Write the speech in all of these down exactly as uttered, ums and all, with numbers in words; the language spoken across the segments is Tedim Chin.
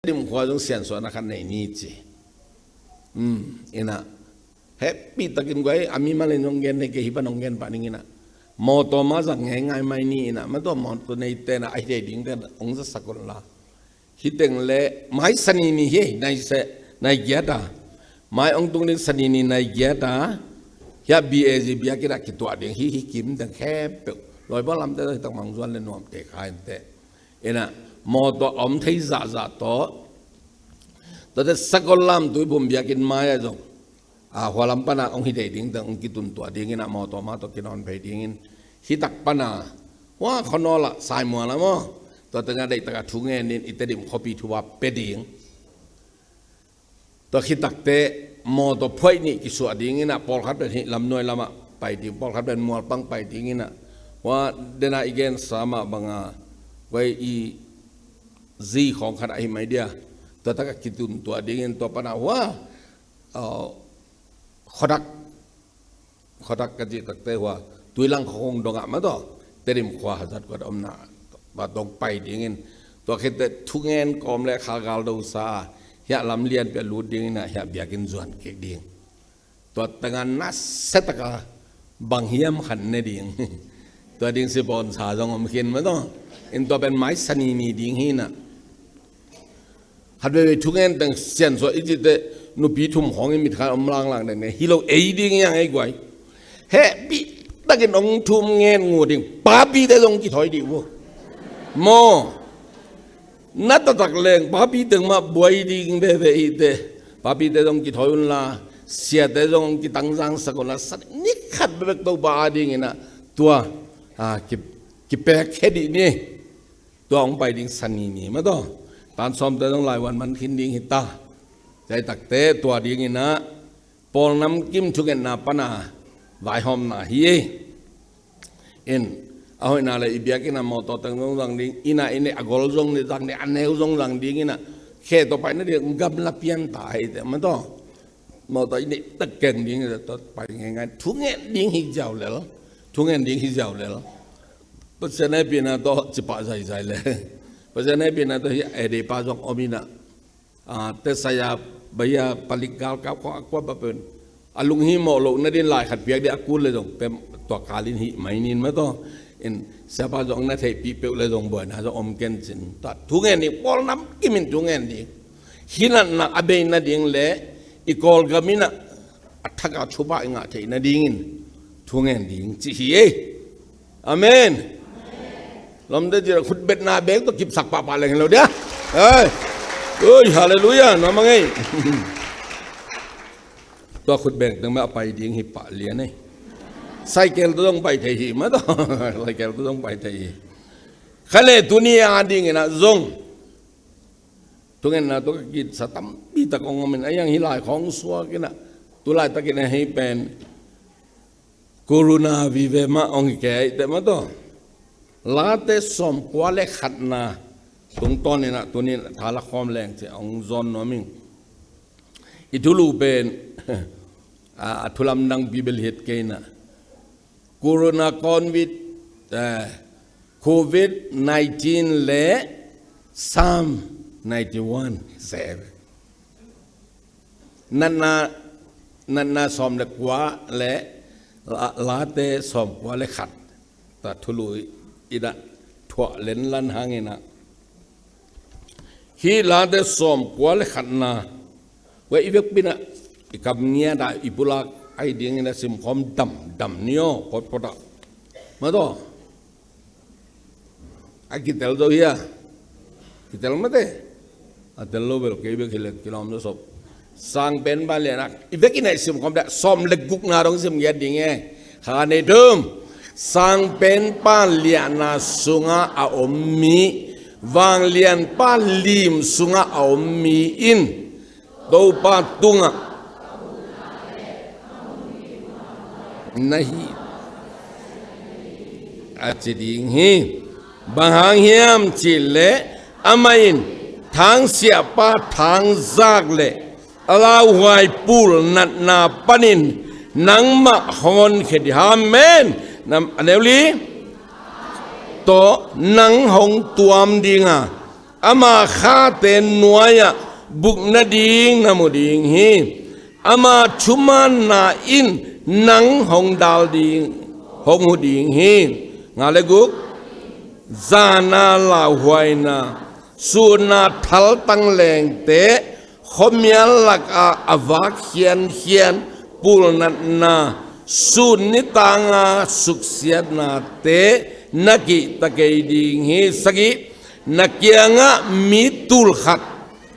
Tedim khua zong siansuahna khat nei ni ci. Ina hehpihtakin guai a mimal in zong gen nei kei, hih pan hong gen pah ning ina. Mawtaw mah zang ngeingai mai ni ina, mah tua mawtaw nei tena a hi thei ding tena hong zasak un la. Hih teng le mai sanini hi, nai se, nai giat a. Mai hong tung ding sanini nai giat a. Hiah B A G biakinn ah kituah ding hi, hi kim teng khempeuh. Lawipa lamte tawh hi tak mangzuan le nuamte kha inteh. Ina mawtaw a om thei zahzah tawh. Tuate Sakol lam Tuiphum biakinn mai ah zong a, hua lam pana hong hi thei ding teng hong kituntuah dingin a, mawtaw mah tawh kinawn phei dingin. Hih tak pana hua khuanawl ah Saimual ah maw, tua tengah deihtaka thu ngenin i Tedim khuapi thu va pia ding. Tua khit takteh mawtaw phuaih nih kisuah dingin a, pawlkhat pen hih lamnuai lamah pai ding, pawlkhat pen mualpang pai dingin a, hua dena i gensa mah banga guai i zi khawng khat ahi mai dia. Tua taka kituntuah dingin tua pana hua, uh, khuadak, khuadak ka cih takte hua tuilang khawng dongah mah tawh Tedim khua hazat khuat omna va dong pai dingin. Tua khitteh thungen kawm le khagal dosa hiah lam lianpi a lut dingin a, hiah biakinn zuan kik ding. Tua tengah nasia taka bang hiam khan ne ding. Tua ding sipawn sa zong om khin mah tawh. In tua pen mai sanini ding hi na. Khat veivei thungen teng siansuah i cihte nupi thum khawng i mitkha om langlang deng ne hi lo, ei ding hiang ei guai. Hehpihtakin hong thum ngen ngu ding. Papite zong kithawi dih uh maw. Na taktak leng papi teng mah buai ding veve ihte. Papite zong kithawi unla, siate zong kitangzangsak unla, sa ni khat bekbek Topa a dingin a tua, a, ki, kipek khe dih ni. Tua hong pai ding sanini mah tawh. Tan sawmte zong laivuan man khin ding hi ta. Tua hi takte tua dingin a pawl namkim thungetna pana vaihawmna hi. In a hoihna le i biakinn a mawtaw teng zong zang ding, inn a i neih a gol zong zang ding, a neu zong zang dingin a, khe tawh paina ding gamla pian ta hi teh mah tawh. Mawtaw i neih tak keng ding hi teh, tua pai ngeingai. Thungen ding hi ziau lel. Thungen ding hi ziau lel. Pasian hehpihna tawh cipah zaizai le. Pasian hehpihna tawh hi a, ei deipa zong om in a. A, te saya baya palik galkap khawng a kuap a pen a lunghimawh loh nadin lai khat piak dih a kul le zong pem tua kalin hih mai nin mah tawh. In siapa zong na theihpih peuh le zong buaina zong om ken cin. Tua thungen ding, pawl namkim in thungen ding. Hih natna a bei nading le i Kawlgam in a, a thak a thupha i ngah theih nadingin thungen ding ci hi ei. Amen. Lawmte cih khutbetna bek tawh kipsak pahpah leng hi lo dia. Hei. Ui, halleluiah, nuam a ngei. Tua khutbeng teng mah a pai ding hi pah lian ei. Cycle tawh zong pai thei hi mah tawh. Cycle tawh zong pai thei hi. Kha le tuni a dingin a zong thungetna tawh ka kisa tampi tak hong om in a, hiang hi lai khawng suak in a, tu laitakin a hei pen Corona vive mah hong hi kei teh mah tawh. Late sawmkua le khatna tungtawn in a, tunin tha la khawm leng ci hong zawn nuam ing. I thulu pen a, a thu lamdang Bible hi kei in a. Corona, Covid, eh, Covid nineteen le Psalm ninety-one se. Natna, natna sawm le kua le la, Late sawmkua le khat. Ta thulu i dah thuah lenlan hangin a. Hih Late sawmkua le khatna. Weh i vekpi in a i kam ngiat a i pulak ahi dingin a simkhawm damdam ni aw, potpot a. Mah tawh. A kitel zo hia? Kitel mate. A tel lo bel kei bek hi le kilawm zo sop. Sangpen Pan lian a i vekin a i simkhawm dah sawm le gukna dong sim ngiat ding e. Kha nei thum. Sangpen Pan lianna sungah a om mi, Vanglianpa lim sungah a om mi in Topa tungah na hi a ci ding hi. Bang hang hiam cih leh amah in thangsiahpa thangzak le a lauhuai pul natna panin nangmah hong honkhia ding hi. Amen. Nam a neu li tawh nang hong tuam ding a, Ama khate nuai-ah buk nading na mu ding hi. Ama thumaanna in nang hong dal ding, hong hu ding hi. Nga le guk. Zana lauhuaina, sutna thaltang lengte, khuamial lakah a vak khiankhian pulnatna, sut nitanga suksiatnate na kihta kei ding hi. Sagih. Na kiangah mi tul khat,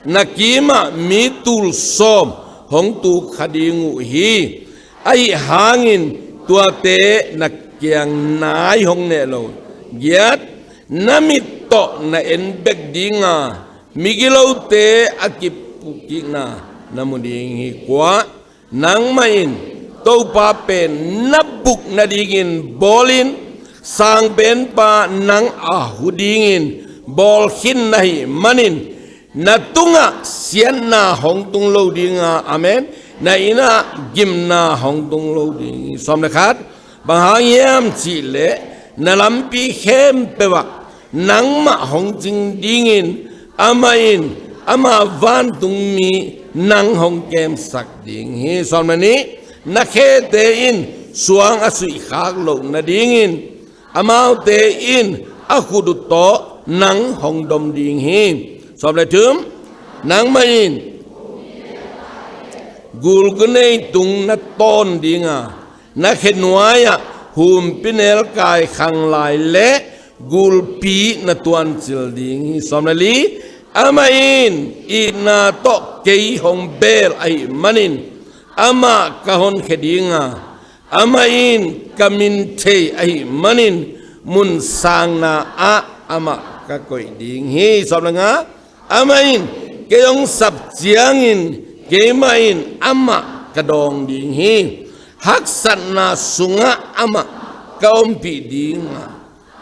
na kimah mi tul sawm hong tuk kha ding uh hi. Ahi hangin tuate na kiang nai hong neh lo. Giat. Na mit tawh na en bek dinga migilote a kipukkikna na mu ding hi. Kua. Nangmah in Topa pen na buk nadingin bawlin, Sangpenpa nang a hu dingin bawl khin na hih manin, na tungah siatna hong tung lo dinga, amen, na innah gimna hong tung lo ding hi. Sawm le khat. Bang hang hiam cihleh na lampi khempeuh ah nangmah hong cing dingin, amah in ama vantungmi nang hong kemsak ding hi. Sawm le nih. Na khete in suang a suihkhak loh nadingin, amaute in a khut uh tawh nang hong dom ding hi. Sawm le thum. Nangmah in gulkunei tung na tawn dinga, na khe nuai-ah humpinelkai khanglai le gulpi na tuancil ding hi. Sawm le li. Amah in itna tawh kei hong beel ahih manin, amah ka honkhia dinga, amah in ka min thei ahih manin, mun sangna ah amah ka koih ding hi. Sawm le nga. Amah in kei hong sap ciangin, keimah in amah ka dawng ding hi. Haksatna sungah amah ka ompih dinga,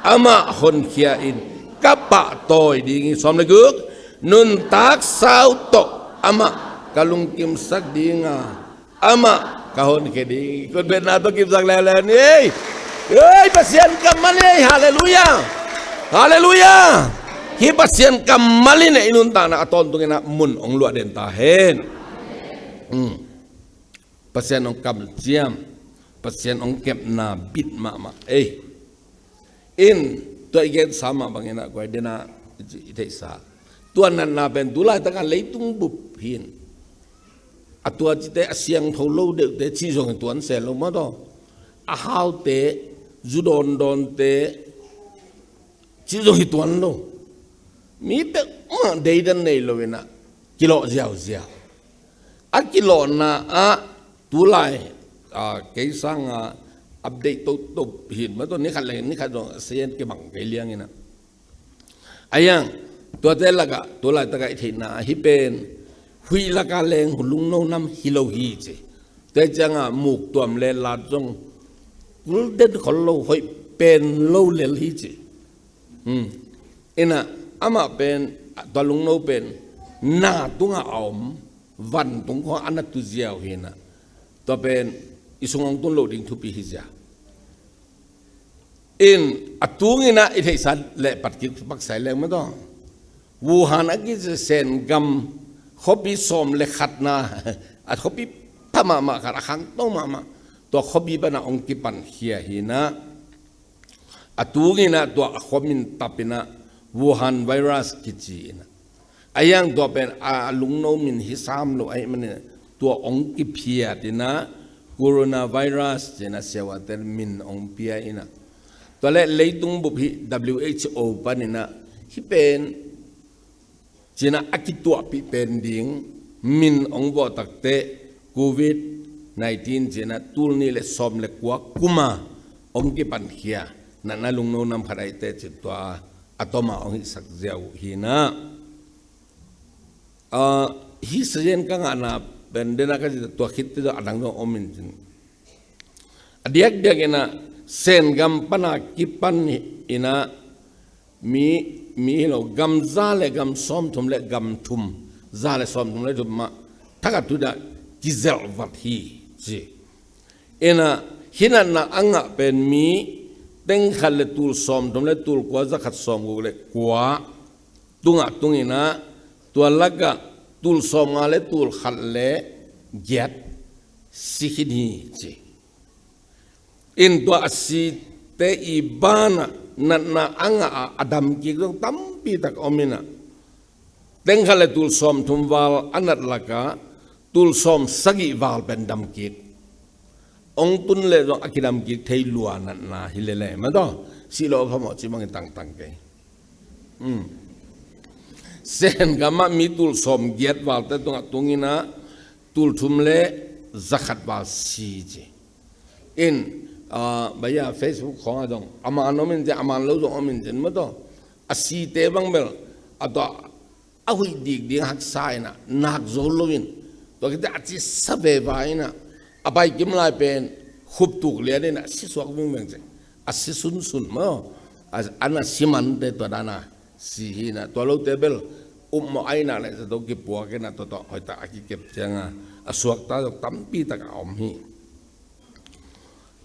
amah honkhia in ka pahtawi ding hi. Sawm le guk. Nuntak sau tawh amah ka lungkimsak dinga, amah ka honkhia ding hi. Kutbetna tawh kipsak leuleu ni ei. Ei, Pasian kammal ni ei. Halleluiah. Halleluiah. Hih Pasian kammal in i nuntakna a tawntunginah mun hong luah den ta hen. Hmm. Pasian hong kamciam, Pasian hong kepna bit mahmah ei. In, tua i gensa mah banginah guai dena i theihsa, tua natna pen tu laitakah leitung bup hin. A tua cite a siangtho lo deuhte cih zong hi tuan se lo mah tawh. A haute, zu dawndawnte cih zong hi tuan lo. Mi peuhmah deidan nei loinah kilawh ziauziau. A kilawhna ah tulai, a, kei sanga update toto hin mah tawh, ni khat le ni khat zong a sian kibang kei lianginah. A yang, tuate lakah tulaitakah i theihna ah hih pen huih lakah leng hu lungno nam hi lo hi ci. Tua ciangah muk tuam le lat zong kul den khol lo, hoih pen lo lel hi ci. Hmm. Innah amah pen, tua lungno pen na tungah a om, vantung khawng a na tu ziau hinah, tua pen i sung hong tun loh ding thupi hi zia. In a tunginah i theihsa leh pat kik paksai leng mah tawh, Wuhan a kici Sen gam khuapi sawm le khatna, a khuapi pha mahmah khat, a khangto mahmah, tua khuapi panah hong kipankhia hinah. A tunginah tua a khua min tapinah Wuhan virus kici inah. A yang tua pen a lungno min hi sam lo ahih manin tua hong kiphiat inah coronavirus cinah siavuante min hong pia inah. Tua le leitung bup hih W H O paninah hih pen cinah a kituahpih pen ding min hong vawh takteh covid nineteen cinah tul nih le sawm le kua kuma hong kipankhia natna lungno nam khat ahih teh cin tua a toma hong hihsak ziau uh hinah. Ah, hih sazian ka ngahna pen dena ka cih tua khit teh a dang zong om in cin. A diakdiak inah Sen gam pana kipan inah mi, mi hi lo, gam za le gam sawmthum le gam thum, za le sawmthum le thum mah thakhat tudah kizelh vat hi ci. Inah hih natna a ngah pen mi teng khat le tul sawmthum le tul kua za khat sawmguk le kua tungah tung inah, tua lakah tul sawmnga le tul khat le giat si khin hi ci. In tua a site i banah natna a ngah a, a damkik zong tampi tak om inah, teng khat le tul sawmthum val a nat lakah tul sawmsagih val pen damkik. Ong tun le zong a kidamkik thei lua natna hi lele, mataw, sih lo a phamawh ci bangin tangtang kei. Sen gamah mi tul sawmgiat valte tungah tung inah tul thum le zakhat val si ci. In, ah, baya Facebook khawngah zong a man om in ci, a man lo zong om in ci, mataw, a site bang bel a tua a huih dikding haksa inah nak zo loin, tua khit ciang a cisa veva inah, a paikim lai pen khuptuk lian inah si suak vingveng ci. A si sunsun maw, a, a na si mante tua dana si hi inah, tua lote bel upmawh a inah le zato kipuak inah, tua tawh hoihtak a kikep cianga a suakta zong tampi tak a om hi.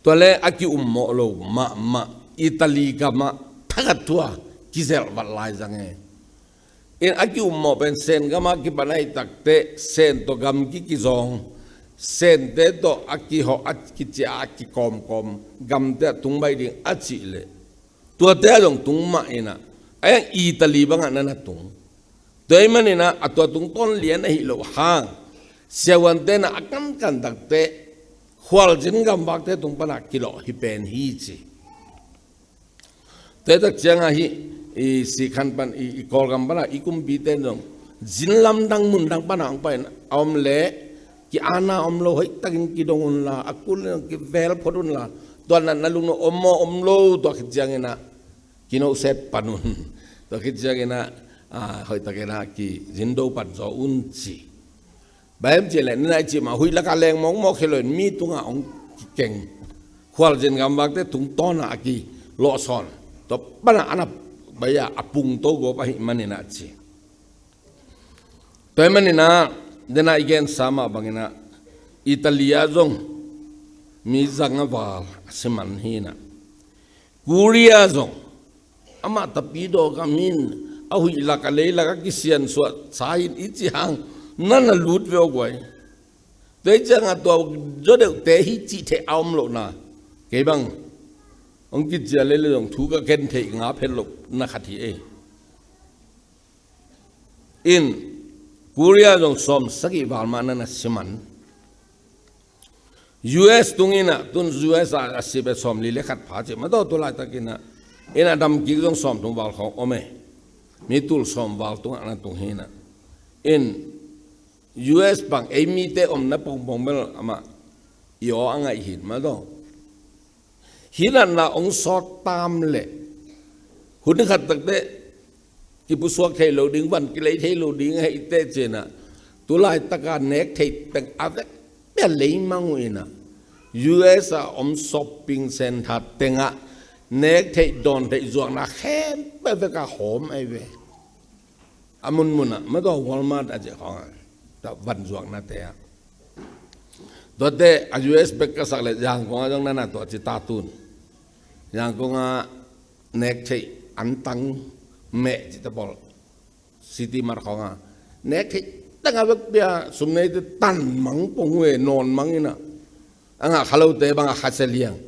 Tua le a kiummawh lo mahmah Italy gamah thakhat thua kizelh vat lai zang e. In a kiummawh pen Sen gamah kipan ahih takteh Sen tawh gam kikizawng, Sente tawh a kihawh, a kicia, a kikawmkawm gamte ah tung baih ding a cih leh, tuate ah zong tung mah inah, a iang Italy bangah na na tung. Tua ahih maninah a tua tungtawn lian ahi loh hang, siavuante na a kankan takteh khualzin gamvakte tung panah kilawh hi pen hi ci. Tua tak ciangah hih i Sikhan pan, i, i Kawlgam panah i kumpite zong zin lamdang mundang panah hong pai a om leh ki-ana om lo, hoihtakin kidong unla, a kul in kivel phot unla, tua natna lungno om maw om lo, tua khit cianginah kinohset pan un. Tua khit cianginah, ah, hoihtakinah kizindo pan zaw un ci. Bang hiam cih leh nina i cih mah huih lakah leng mawkmawk hi loin mi tungah hong kikeng, khualzin gamvakte tungtawnah a kilawhsawn, tua panah a na bai-a a pungto gawp ahih maninah ci. Tua ahih maninah dena i gensa mah banginah Italy ah zong mi zanga val a si man hinah, Korea zong amah tapidaw gam in a huih lak a lei lak a kisiansuah sa in i cih hang na na lut ve aw guai. Tua hi ciangah tua zaw deuhte hi cih theh a om lohna, kei bang hong kicia lele zong thu ka ken theih ngap het loh na khat hi ei. In Korea zong sawm sagih val mah na na si man. U S tung inah, tun U S a, a si beh sawmli le khat pha cih mah tawh tu laitakinah, in a damkik zong sawmthum val khawng om e. Mi tul sawm val tungah na tung hinah. In U S bang ei mite omna pongpong bel amah i aw a ngaih hin mah tawh. Hih natna hong sawt tam leh hun khat takteh kipusuak thei lo ding, van kilei thei lo ding ahih teh cinah, tu laitaka nek theih teng a vek bia leimang uh inah, U S a om shopping center tengah nek theih dawn theih zuakna khempeuh vekah hawm ahi ve. A munmunah mah tawh Walmart a cih khawngah, tua van zuaknate ah. Tuate a U S bek ka sak leh Yangon ah zong nana tua ci ta tun. Yangon ah nek theih antang meh cihte pawl, City Mart khawngah nek theih teng a vek bia sum neite tan mang pong uh e, nawn mang inah. A ngah kha lote bangah khasia liang.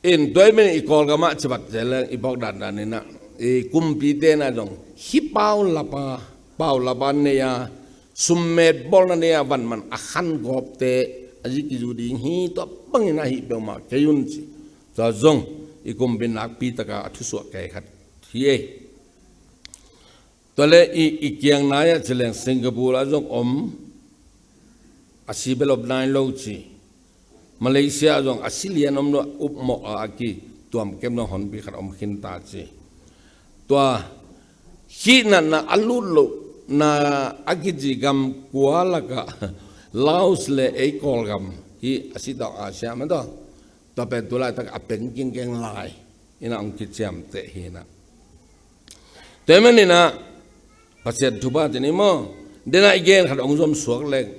In tua ahih manin i Kawlgamah cibat zel leng i bawk dandan inah, i kumpite na zong hih paulapa, paulapa nei-a, summet bawlna nei-a vanman a khan gawpte a zi kizu ding hi, tua bangin ahih peuhmah kei un ci. Tua zong i kumpi nakpi taka a thusuah kei khat hi ei. Tua le i, i kiang nai ah ci leng Singapore ah zong om, a si belop nai lo ci. Malaysia ah zong a si lian om lo, upmawh a, a kituamkem lo honpi khat om khinta ci. Tua hih natna a lut lohna a kici gam kua lakah Laos le ei Kawlgam hih a si tawh Asia mah tawh. Tua pen tu laitak a peng kingkeng lai inah hong kiciamteh hinah. Tua ahih maninah Pasian thupha ci ni maw? Denah i gen khat hong zom suak leng,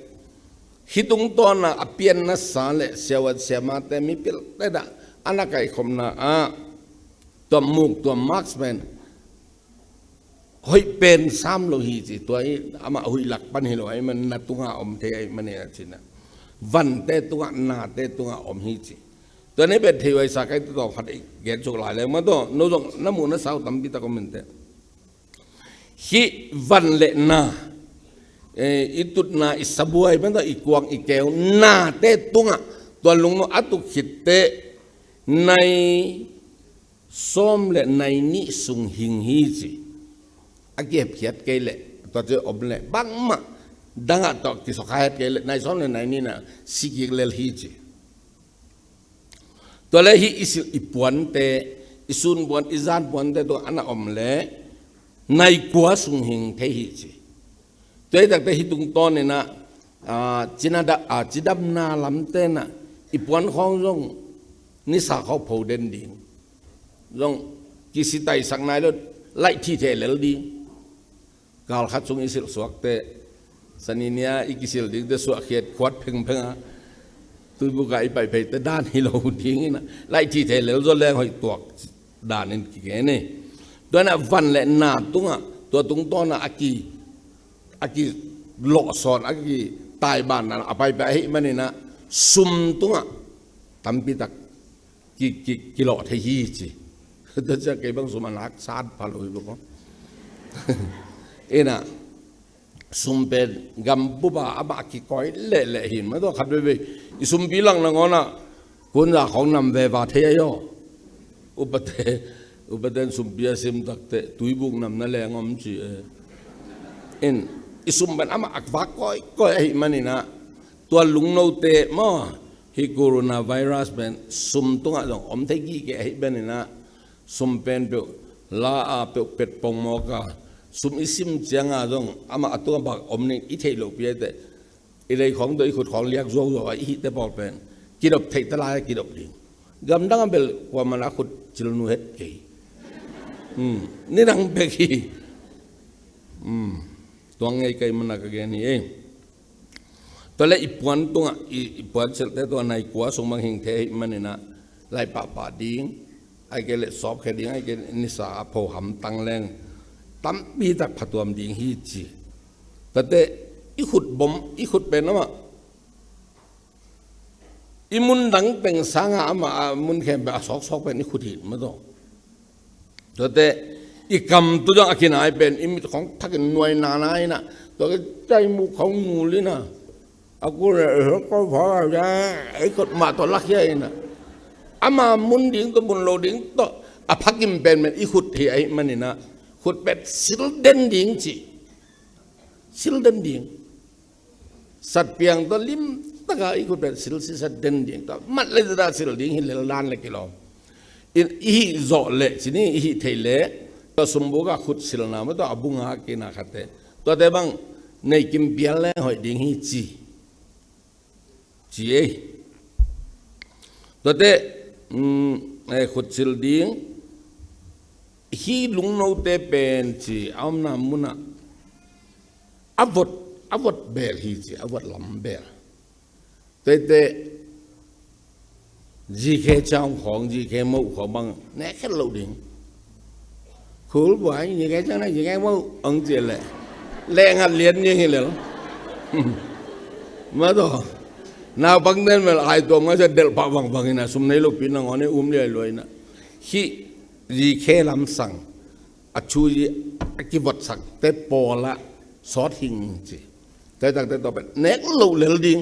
hih tungtawnah a pianna sa le siavuan siamate mipil tedah a na kaikhopna ah tua muk tua mask pen hoih pen sam lo hi ci. Tua hi amah hoih lak pan hi lo ahih man na tungah om thei ahih man hi a ci na. Vante tungah, nate tungah om hi ci. Tua nei bet thei uai sa kai tu tawh khat i gen suk lai leng ma tawh, no zong na muh na sau tampi tak om in teh. Hih van le na, eh, i tutna, i sabuai, man tawh i kuang, i keu, nate tungah, tua lungno a tuk khit teh, nai sawm le nai nih sung hing hi ci. A kihepkhiat kei leh, tua ci om leh, bangmah, dangah tawh kisawkkhia het kei leh, nai sawm le nai nih na, si kik lel hi ci. Tua le hih i silh i puante, i sun puan, i zan puante tua a na om le, nai kua sung hing thei hi ci. Tua hi takte hih tungtawn in ah, ah, cina da, ah, cidamna lamte in ah, i puan khawng zong, nisa khawng pho den ding. Zong, kisitaisak nai lo, laih thitheh lel ding. Kal khat sung i silh suakte, sani nia i kisil dingte suahkhiat khuat phengpheng a, tuibuk ah i paipheite dan hi lo ding in ah, laih thitheh lel zaw leng hoih tuak dan in kigen hi. Tua in ah van le na tungah, tua tungtawn ah a ki, a kilawhsawn, a kitaibanna a paipai ahih man in ah, sum tungah tampi tak ki, ki, kilawh thei hi ci. Tua ciang kei bang sum a nak sat pha lo hi bawk aw. In ah, sum pen gambup a amah a kikawi lehleh hi in, ma tua khat veivei. I sumpi lak nangawn ah, kunza khawng nam veva thei ahi aw. Upate, upate in sumpi a sim tak teh, tuibuk nam na leng om ci e. In, i sum pen amah a vak kawikawi ahih man in ah, tua lungnote maw, hih coronavirus pen sum tungah zong om thei gige ahih man in ah, sum pen peuh la a peuh pet pongmawk a, sum i sim ciang a zong amah a tungah bang om ning i theih loh pi a teh, i lei khawng tawh i khut khawng liak zuauzuau a i hihte pawl pen kidop theihte lai a kidop ding. Gamdang a bel kuamah in a khut cil nu het kei. Hmm. Nidang bek hi. Hmm. Tua ngei kei man a ka gen hi ei. Tua le i puan tungah, i, i puan silhte tua nai kua sung bang hing thei ahih man in ah, lai pahpah ding, ahih kei leh sawpkhia ding, ahih kei leh nisa a pho hamtang leng tampi tak phatuam ding hi ci. Tua teh i khut bom, i khut pen amah, i mun dang teng sangin amah a mun khempeuh a sawksawk pen i khut hi, ma tawh. Tua teh i kam tu zong a kinai pen i mit khawng thakin nuai nana in ah, tua ka cai muk khawng ngul in ah, a ku le, eh, ko pha ya, i khut mah tawh lakhia in ah, ama mun ding tawh mun lo ding tawh a phakim pen pen i khut hi ahih man in ah, khut pen sil den ding ci. Sil den ding. Satpiang tawh limtak a i khut pen sil sisat den ding, tua mat le zeta sil ding hi lel dan le kilawm. I, i hih zawh leh ci ni, i hih theih leh, tua sumbuk a khut silna ma tua a bung a kina khatte, tuate bang nei kim pial leng hoih ding hi ci. Ci ei. Tuate, mm, eh, khut sil ding, hih lungnote pen ci a omna munah a vot, a vot bel hi ci, a vot lam bel. Tuate, zikhe ciang khawng, zikhe moh khawng bang nek khet loh ding. Khul buai, zikhe ciang na, zikhe moh, ong ci leh, leh ngat lian ni hi lel. Ma tawh, naupang den bel ai tuam ngai sa delh pah bangbang in ah, sum nei lopi nangawn i um liai luai in ah. Hih zikhe lamsang a thu hi a kivotsakte pawlah sawt hing ci. Taitakte tawh pen nek loh lel ding.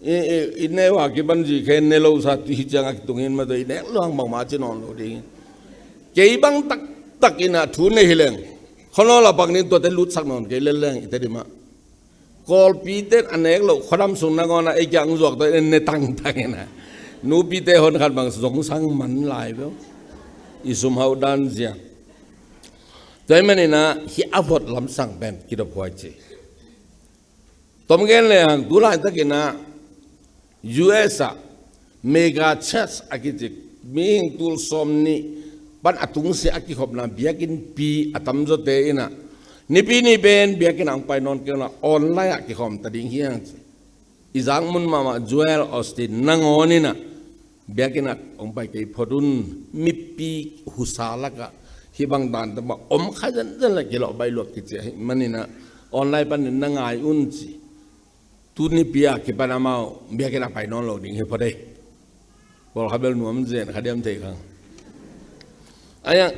I, i, i neu a kipan zikhe ne lo sa tu hi ciang a kitung in ma tawh i nek loh hang bangmah ci nawn lo ding. Kei bang taktak in ah thu nei hi leng, khuanawl a pak ning, tuate lutsak nawn kei lel leng i Tedim ah. Kawlpite in a nek loh khuadam sung nangawn ah ei kiang zuak tawh in ne tangtang in ah, nupite hon khat bang zongsang man lai beuh. I sum hauh dan zia. Tua ahih man in ah hih a vot lamsang pen kidop huai ci. Tom gen lehang tu laitak in ah U S ah mega church a kici, mihing tul sawmnih pan a tungsiah a kikhopna biakinnpi a tamzawte in ah, nipi ni pen biakinn ah hong pai nawn kei un la, online ah kikhawm ta ding hi hang ci. I zak mun mahmah Joel Osteen nangawn in ah, biakinn ah hong pai kei phot un, mipi husa lakah Hih bang dan tawh bang om kha zenzen le kilawh baih luat kici ahih manin ah online panin na ngai un ci. Tuni pi a kipan amau biakinn ah pai nawn lo ding hi phot ei. Pawlkhat bel nuam zen kha diam thei kha. Ahi hang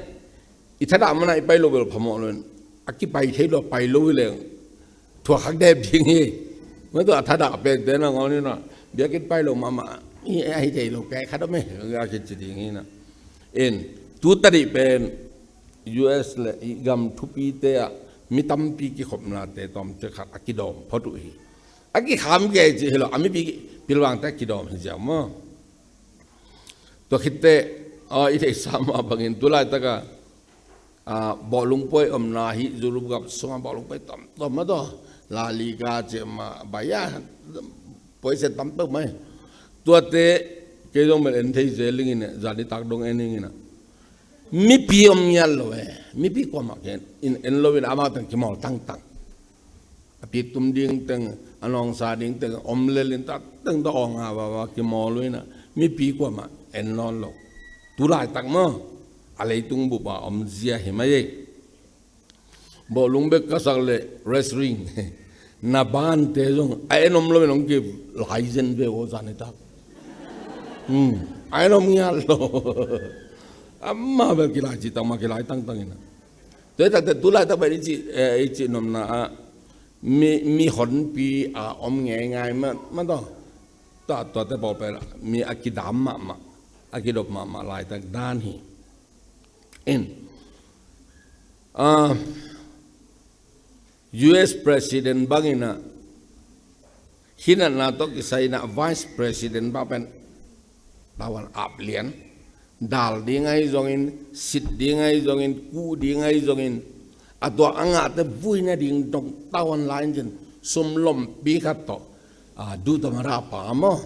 i thadah man ah i pai lo bel phamawh lo in, a kipai thei lo pai lo hi leng thuak khak dep ding hi. Mah tua a thadah pente nangawn in ah biakinn pai lo mahmah hi, ahi thei lo, kei khat om e, a kici ding hi na. In, tu tadih pen U S le i gam thupite ah mi tampi kikhopnate tawmte khat a kidawm phot uh hi. A kikham kei cih hi lo, a mipi pilvangte a kidawm hi ziau maw. Tua khitteh, aw, i theihsa mah bangin tu laitak ah, ah, bawhlung puai omna hi, Europe gam sungah bawhlung puai tuamtuam mah tawh, La Liga cih mah, Bayern, puai se tam peuh mai. Tuate kei zong bel en thei zel ing in, zan nitak dong en ing in ah. Mipi om ngiat lo e, mipi kuamah ken in en lo in amau teng kimawl tangtang. A pitum ding teng, a nawngsa ding teng om lel in, tua teng tawh awng a vava kimawl uh in ah, mipi kuamah en nawn lo. Tu laitak maw, a leitung bup a om zia hi mai ei. Bawhlung bek ka sak le wrestling na bante zong a en om lo in hong kilai zen ve aw zan nitak. Hmm. A en om ngiat lo. Amah bel kilai cih tak mah kilai tangtang in ah. Tua hi takteh tu laitak pen i cih, eh, i cih nopna ah mi, mi honpi a om ngeingai mah, mah tawh. Tua, tuate pawl pen mi a kidam mahmah, a kidop mahmah laitak dan hi. In, ah, U S President bangin ah, hi natna tawh kisai in ah Vice President bang pen tawan ap lian. Dal ding ahi zongin, sit ding ahi zongin, kuh ding ahi zongin, a tua a ngahte vui nading dong tawan la in cin, sum lompi khat tawh, ah, duhtamara pa maw,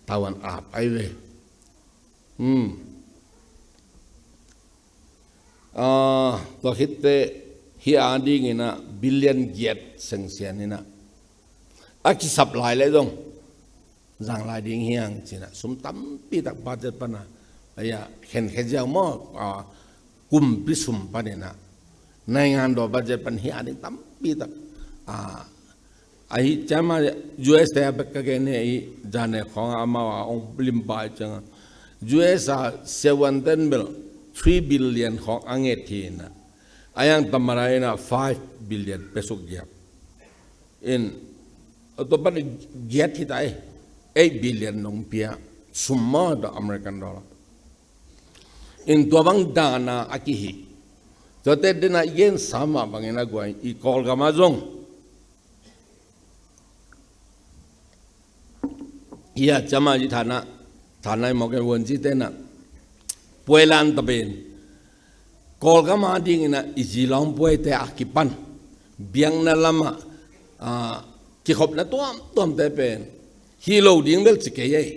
tawan ap ahi ve. Hmm. Ah, tua khitteh hih a dingin ah billion giat sengsian in ah, a kisap lai leh zong zang lai ding hi hang ci in ah, sum tampi tak budget pan a, ahi a, khenkhia ziau maw, ah, kumpi sum panin ah, naingan daw budget pan hih a ding tampi tak, ah, ahi ciang mah U S te a bek ka gen hi, ahi zan ne khawng a amau a hong limpa ahi ciang a, U S a seven ten bel three billion khawng a nget hi in ah, ahi hang tamara in ah five billion pia suk giap. In, a tua pan giat hi ta ei, eight billion nong pia, sum maw, tua American dollar. In tua bang dan a a kihih. Tuate den a i gensa mah bangin a guai, i Kawlgam ah zong, hih a ciang mah i thanah, thanah i mawk e, vuanci tenah puai lan ta pen, Kawlgam a dingin ah i zilawng puaite a kipan biakna lamah, ah, kikhopna tuamtuamte pen hih lo ding bel ci kei ei.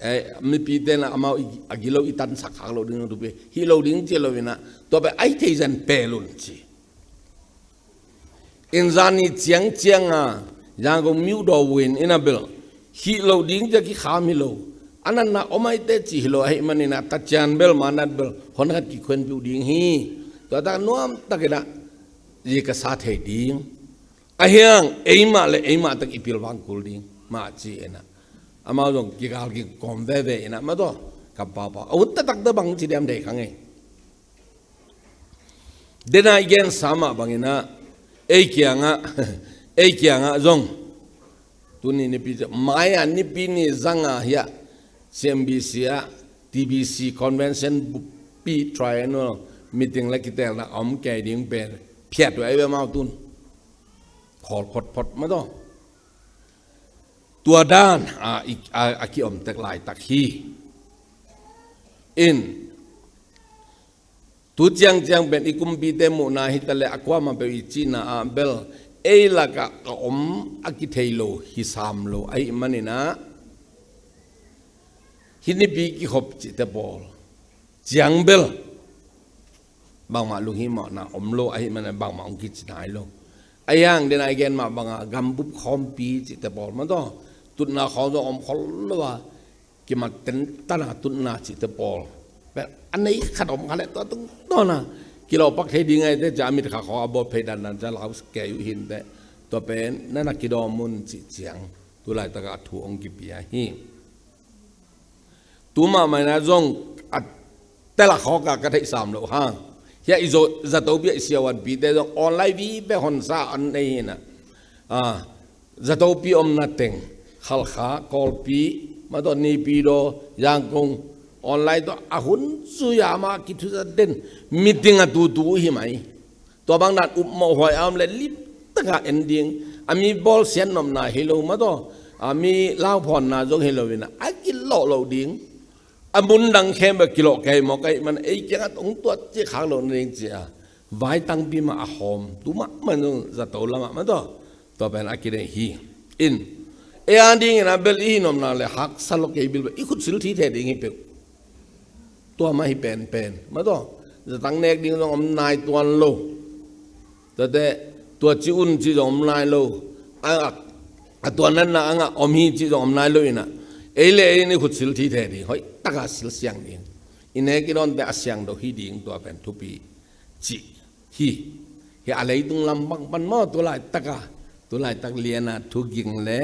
Eh, mipi tenah amau i, a gilo i tansak khak lo ding thupi, hih lo ding ci lo in ah, tua pen ahi thei zan pel un ci. In zani ciangciang a Yangon miuh daw uh in, in a bel hih lo ding ci a kikham hi lo. A natna om ahi teh ci hi lo ahih manin ah, tacian bel, manat bel, hon khat kikhuanpih uh ding hi. Tua tak nuam takin ah zi ka sa thei ding. Ahi hang eimah le eimah tak i pilvang kul ding mah ci in ah, amau zong kigal kikawm veve in ah, mah tawh kampau pau a ut taktak teh bang ci diam thei kha ngei. Den a i gensa mah bangin ah, ei kiangah, ei kiangah zong, tuni nipi ciang, mai a nipi ni zang a hiah C M B C ah, T B C convention buppi triennial meeting la kitelna a om kei ding pen phiat uh ahi ve, amau tun khawl photphot mah tawh. Tua dan a, i, a, a kiom tek laitak hi. In, tu ciangciang pen i kumpite muhna hi ta leh, a kuamah peuh i cihna ah bel, ei lakah a om a kithei lo, hi sam lo ahih manin ah, hih nipi kikhop cihte pawl ciang bel bangmah lunghimawhna om lo ahih manin ah bangmah hong kici nai lo. Ahi hang den a i gen mah bangah gambup khawmpi cihte pawl mah tawh, tutna khawng zong om khol lo a, kimat tentan a tutna cihte pawl bel a nei khat om kha le tua tungtawna kilawhpak thei ding ahih teh, cia a mit kha khawng a bawl phei dandan cia lau kei uh hi inteh. Tua pen na na kidawm un cih ciang tu laitak a thu hong kipia hi. Tu mahmah in ah zong a tel a khawk a ka theih sam loh hang, hiah i Zo, Zatopi ah i siavuanpite zong online vive honsa an nei hi in ah, a, Zatopi omna teng, Khalkha, Kawlpi, mah tawh Naypyidaw, Yangon, online tawh a hun zui a, amah kithuzat den, meeting a tutu uh hi mai. Tua bang dan upmawh huai a om leh limtak a en ding, a mi bawlsiat nopna hi lo, mah tawh a mi lauphawnna zong hi lo in ah, a kilawh loh ding. A mun dang khempeuh kilawh kei mawk ahih man, ei kiangah hong tuat cih khak loh nading ci a, vai tangpi mah a hawm tu mahmah in zong zato lamah, mah tawh tua pen a kinei hi. In, ei a dingin a bel i hih nopna leh haksa lo kei bil bel i khutsil thithe ding hi peuh. Tua mah hi penpen, mah tawh zatang nek ding zong om nai tuan lo. Tuate, tua ci un cih zong om nai lo. A, a, a tua natna a ngah om hi cih zong om nai lo in ah, ei le ei in i khutsil thithe ding, hoih taka silsiang ding, i nek i dawnte a siangtho hi ding, tua pen thupi cih hi. Hi a leitung lam bang pan maw, tu laitak a, tu laitak lian a thuging le,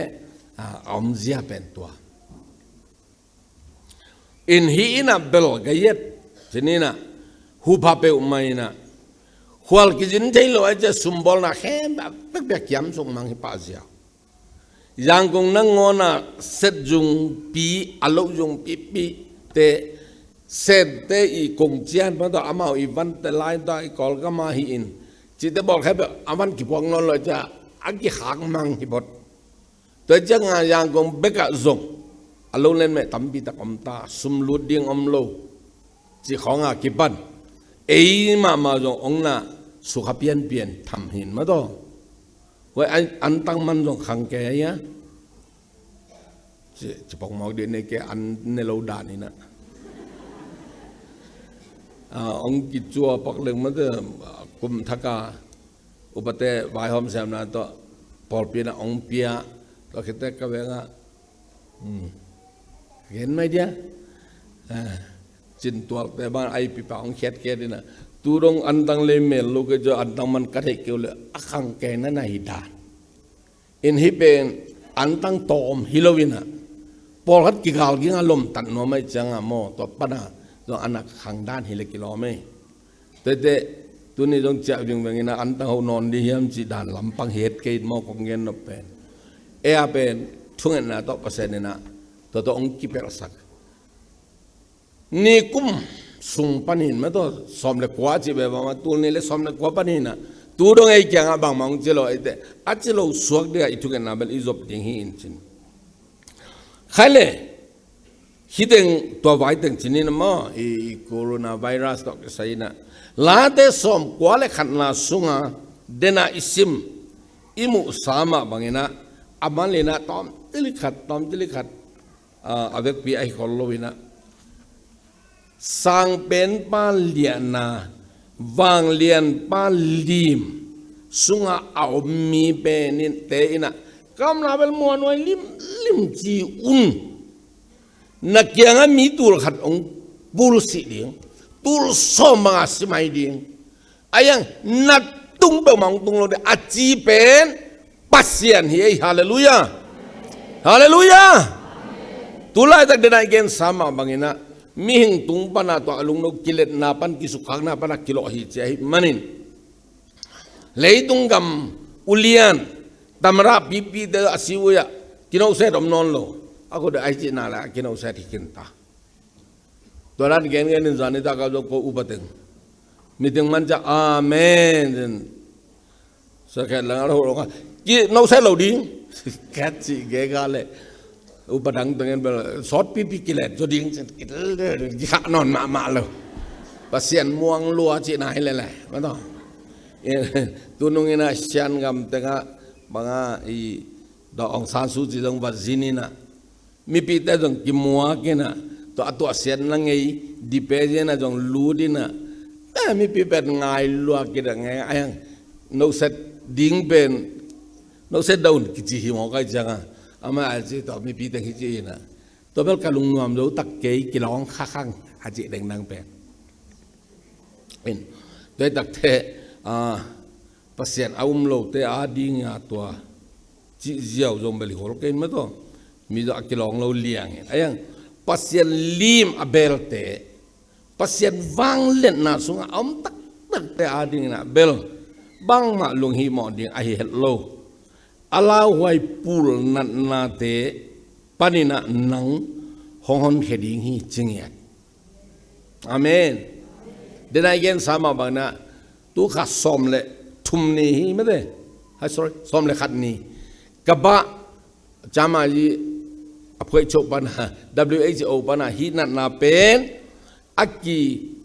a, a omzia pen tua. In hih in ah bel ka et, ci-in ah, hupha peuhmah in ah, khual kizin thei lo ahih ciang sumbawlna khempeuh a pekpek kiam suk mang hi pah ziau. Yangon nangawn ah set zungpi, a lo zungpi pite, sente i kongcian pan tawh amau i vante lai tawh i Kawlgam ah hi in, cihte bawl khempeuh a van kipuak nawn lo ahih ciang a kikhak mang hi phot. Tua ciangah Yangon bekah zong a lo len meh tampi tak om ta, sum lut ding om lo cih khawng a kipan ei mahmah zong hong na sukha pianpian tham hi in, mah tawh. Huai an, antang man zong khang kei a, ci, ci pok mawk dih nei kei, an ne lo dan in ah, a, hong kicuah pak leng mah teh, kum thak a upate vaihawm siamna tawh pawlpi in ah hong pia. Tua khit teh ka veng ah, hmm, gen mai dia, a, cintuakte bang a i pipa hong khiatkhiat in ah, tu dong antang lei mel lo kei, tua antang man ka theih kei uh leh a khang kei na na hi dan. In hih pen antang tawm hi lo in ah, pawlkhat kigal ging a lomtat nuam ahih ciangah maw, tua pan a zong a na khang dan hi leh kilawm ei. Tuate, tuni zong ciah vingveng in ah antang hoh nawn ding hiam cih dan lampang hi het kei in maw, kong gen nop pen. Ei a pen thungetna tawh Pasian in ah tua tawh hong kipelhsak. Nikum sung panin, mah tawh sawm le kua cih bek bangmah, tul nih le sawm le kua panin ah, tu dong ei kiangah bangmah hong ci lo ahih teh, a ci lo suak dingah i thungetna bel i zop ding hi in, ci-in. Khai le, hih teng tua vai teng ci-in ah maw, i, i coronavirus tawh kisai in ah, Late sawm kua le khatna sungah den a i sim, i muhsa mah bangin ah, a mal in ah tawmcik khat, tawmcik khat, a, a vekpi ahi khol lo in ah, Sangpenpa liahna, Vanglianpa lim sungah a om mi pen in, te in ah, ka omna bel muanhuai limlim ci un. Na kiangah mi tul khat hong pulsih ding, tul sawm bang a si mai ding. Ahi hang na tung peuhmah hong tung lo ding a ci pen Pasian hi ei. Halleluiah. Halleluiah. Tu laitak den a i gensa mah bangin ah, mihing tung pan a tua a lungno kiletna pan, kisukkhakna pan a kilawh hi ci ahih manin, leitung gam ulian, tamada pipite a si uh ah, kinou set om nawn lo. A kut a i cihna leh a kinou set hi khin ta. Tua dan gengen in zan nitak a zong ko upa teng, meeting man ciang amen, sakhet lang a lo lo ka, kinou set lo ding, ka cih gega leh upa dang teng in bel sawt pipi kilet zaw ding, kikhah nawn mahmah lo. Pasian muang lua cihna hi lel e, mah tawh. Tunung in ah Shan gam tengah bang a i Daw Aung San Suu Kyi zong va zin in ah, mipite zong kimuak in ah, tua a tuahsiatna ngei dipe zia in ah zong lut in ah, eh, mipi pen ngai lua kidang e, ahi hang nou set ding pen, nou set dah un kici hi mawk ahih ciangah, amah a ci tua mipi teng hi ci in ah, tua bel ka lungnuam zo tak kei, kilawng kha khang a cih dengdang pen. In, tua hi takte, ah, Pasian a um lote ading a tua cih ziau zong bel hi hol kei in maw taw. Mi zong a kilawng lo liangin. A iang Pasian lim a belte, Pasian vangliatna sungah a om taktakte adingin ah bel bangmah lunghimawh ding ahi het lo. A lauhuai pul natnate panin ah nang hong honkhia ding hi ci ngiat. Amen. Denai gen sama bangna tu kha sawm le thum ni hi mate. Hai, sorry, sawm le khat ni. Ka bah cama yi a phuai chok pana, W H O pana hi natna pen a ki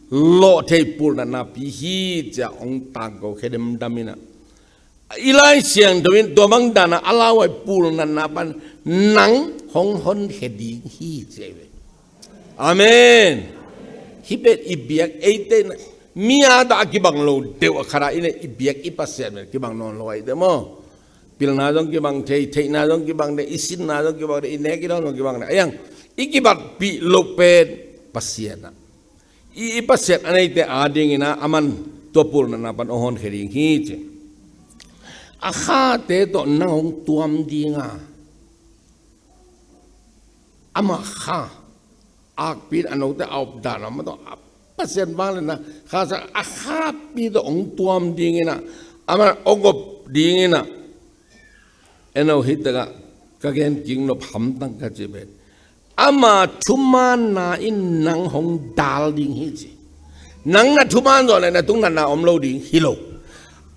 lawh thei pul natna pi hi cia ong tangko khe demdam ina. I Lai Siangtho in tua bang dana a lauhuai pul natna pan nang hong honkhia ding hi ci ahi ve. Amen. Hih pen i biak eite na, mi a dah a kibang lo deuh a khara i ne i biak i Pasian pen kibang nawn lo ahi te maw. Pilna zong kibang thei, theihna zong kibang thei, i sinna zong kibang thei, i nek i dawn zong kibang thei. A iang i kibatpih lo pen Pasian a i, i Pasian a neite adingin ah aman tua pul natna pan ong honkhia ding hi ci. A khate tawh nang hong tuam dinga, ama kha akpi in a note a op dan a ma tawh a Pasian vangliatna kha sa a khapi tawh ong tuam dingin ah, aman ong op dingin ah. Eno hi takah ka gen kik nop hamtang ka ci pen ama thumaanna in nang hong dal ding hi ci. Nang na thumaan zawh le na tung natna om lo ding hi lo.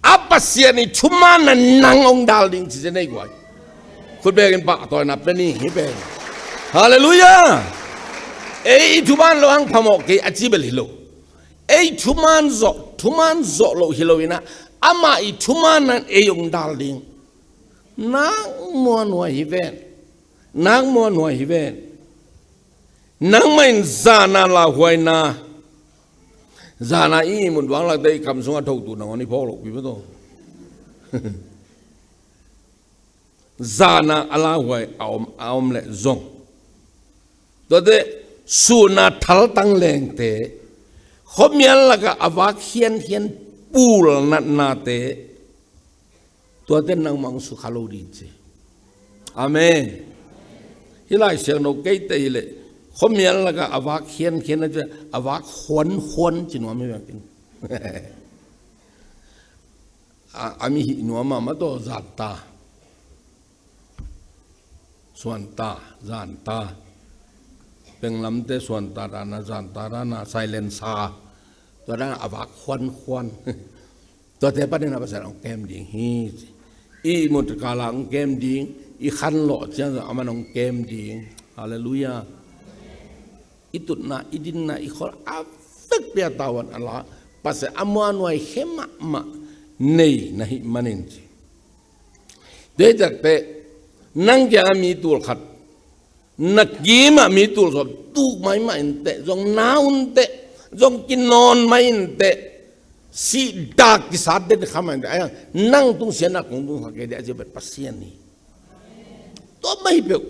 A Pasian i thumaanna nang hong dal ding ci ci nei guai. Khut bekin pahtawina pe ni hi pen. Halleluiah. Ei i thumaan lo hang phamawh kei a ci bel hi lo. Ei thumaan zawh, thumaan zawh lo hi lo ina, ama i thumaanna in ei hong dal ding. Nak muanhuai hi ven. Nak muanhuai hi ven. Nangmah in zana lauhuaina, zana i ihmut vanglakte i kam sungah thotu nangawn i phawk lohpi mah tawh. Zana a lauhuai a om, a om leh zong, tuate suna thaltang lengte, khuamial lakah a vak khiankhian pul natnate, tuate nangmah hong sukha lo ding ci. Amen. Hih Lai Siangtho keite hileh khuamial lakah a vak khiankhian a ci, a vak huanhuan ci nuam hi vekin. A, a mi hih nuam a ma tawh zanta, suanta, zanta. Penglamte suanta dana, zanta dana, silence a, tua dana a vak huanhuan. Tuate panin a Pasian hong kem ding hi. I ihmut kala hong kem ding, i khanlawh ciang zong aman hong kem ding. Halleluiah. I tutna, i dinna, i khawl a vekpi a tavuan a la Pasian a muanhuai khe mahmah nei na hih manin ci. Tua hi takte nang kiangah mi tul khat, na kimah mi tul sawm tuk maimah inteh, zong na unteh, zong kinawn mai inteh, sihdak kisat den kha mai inteh, a iang nang tung siatna kong tung kha kei deh a ci pen Pasian hi. Tua mah hi peuh.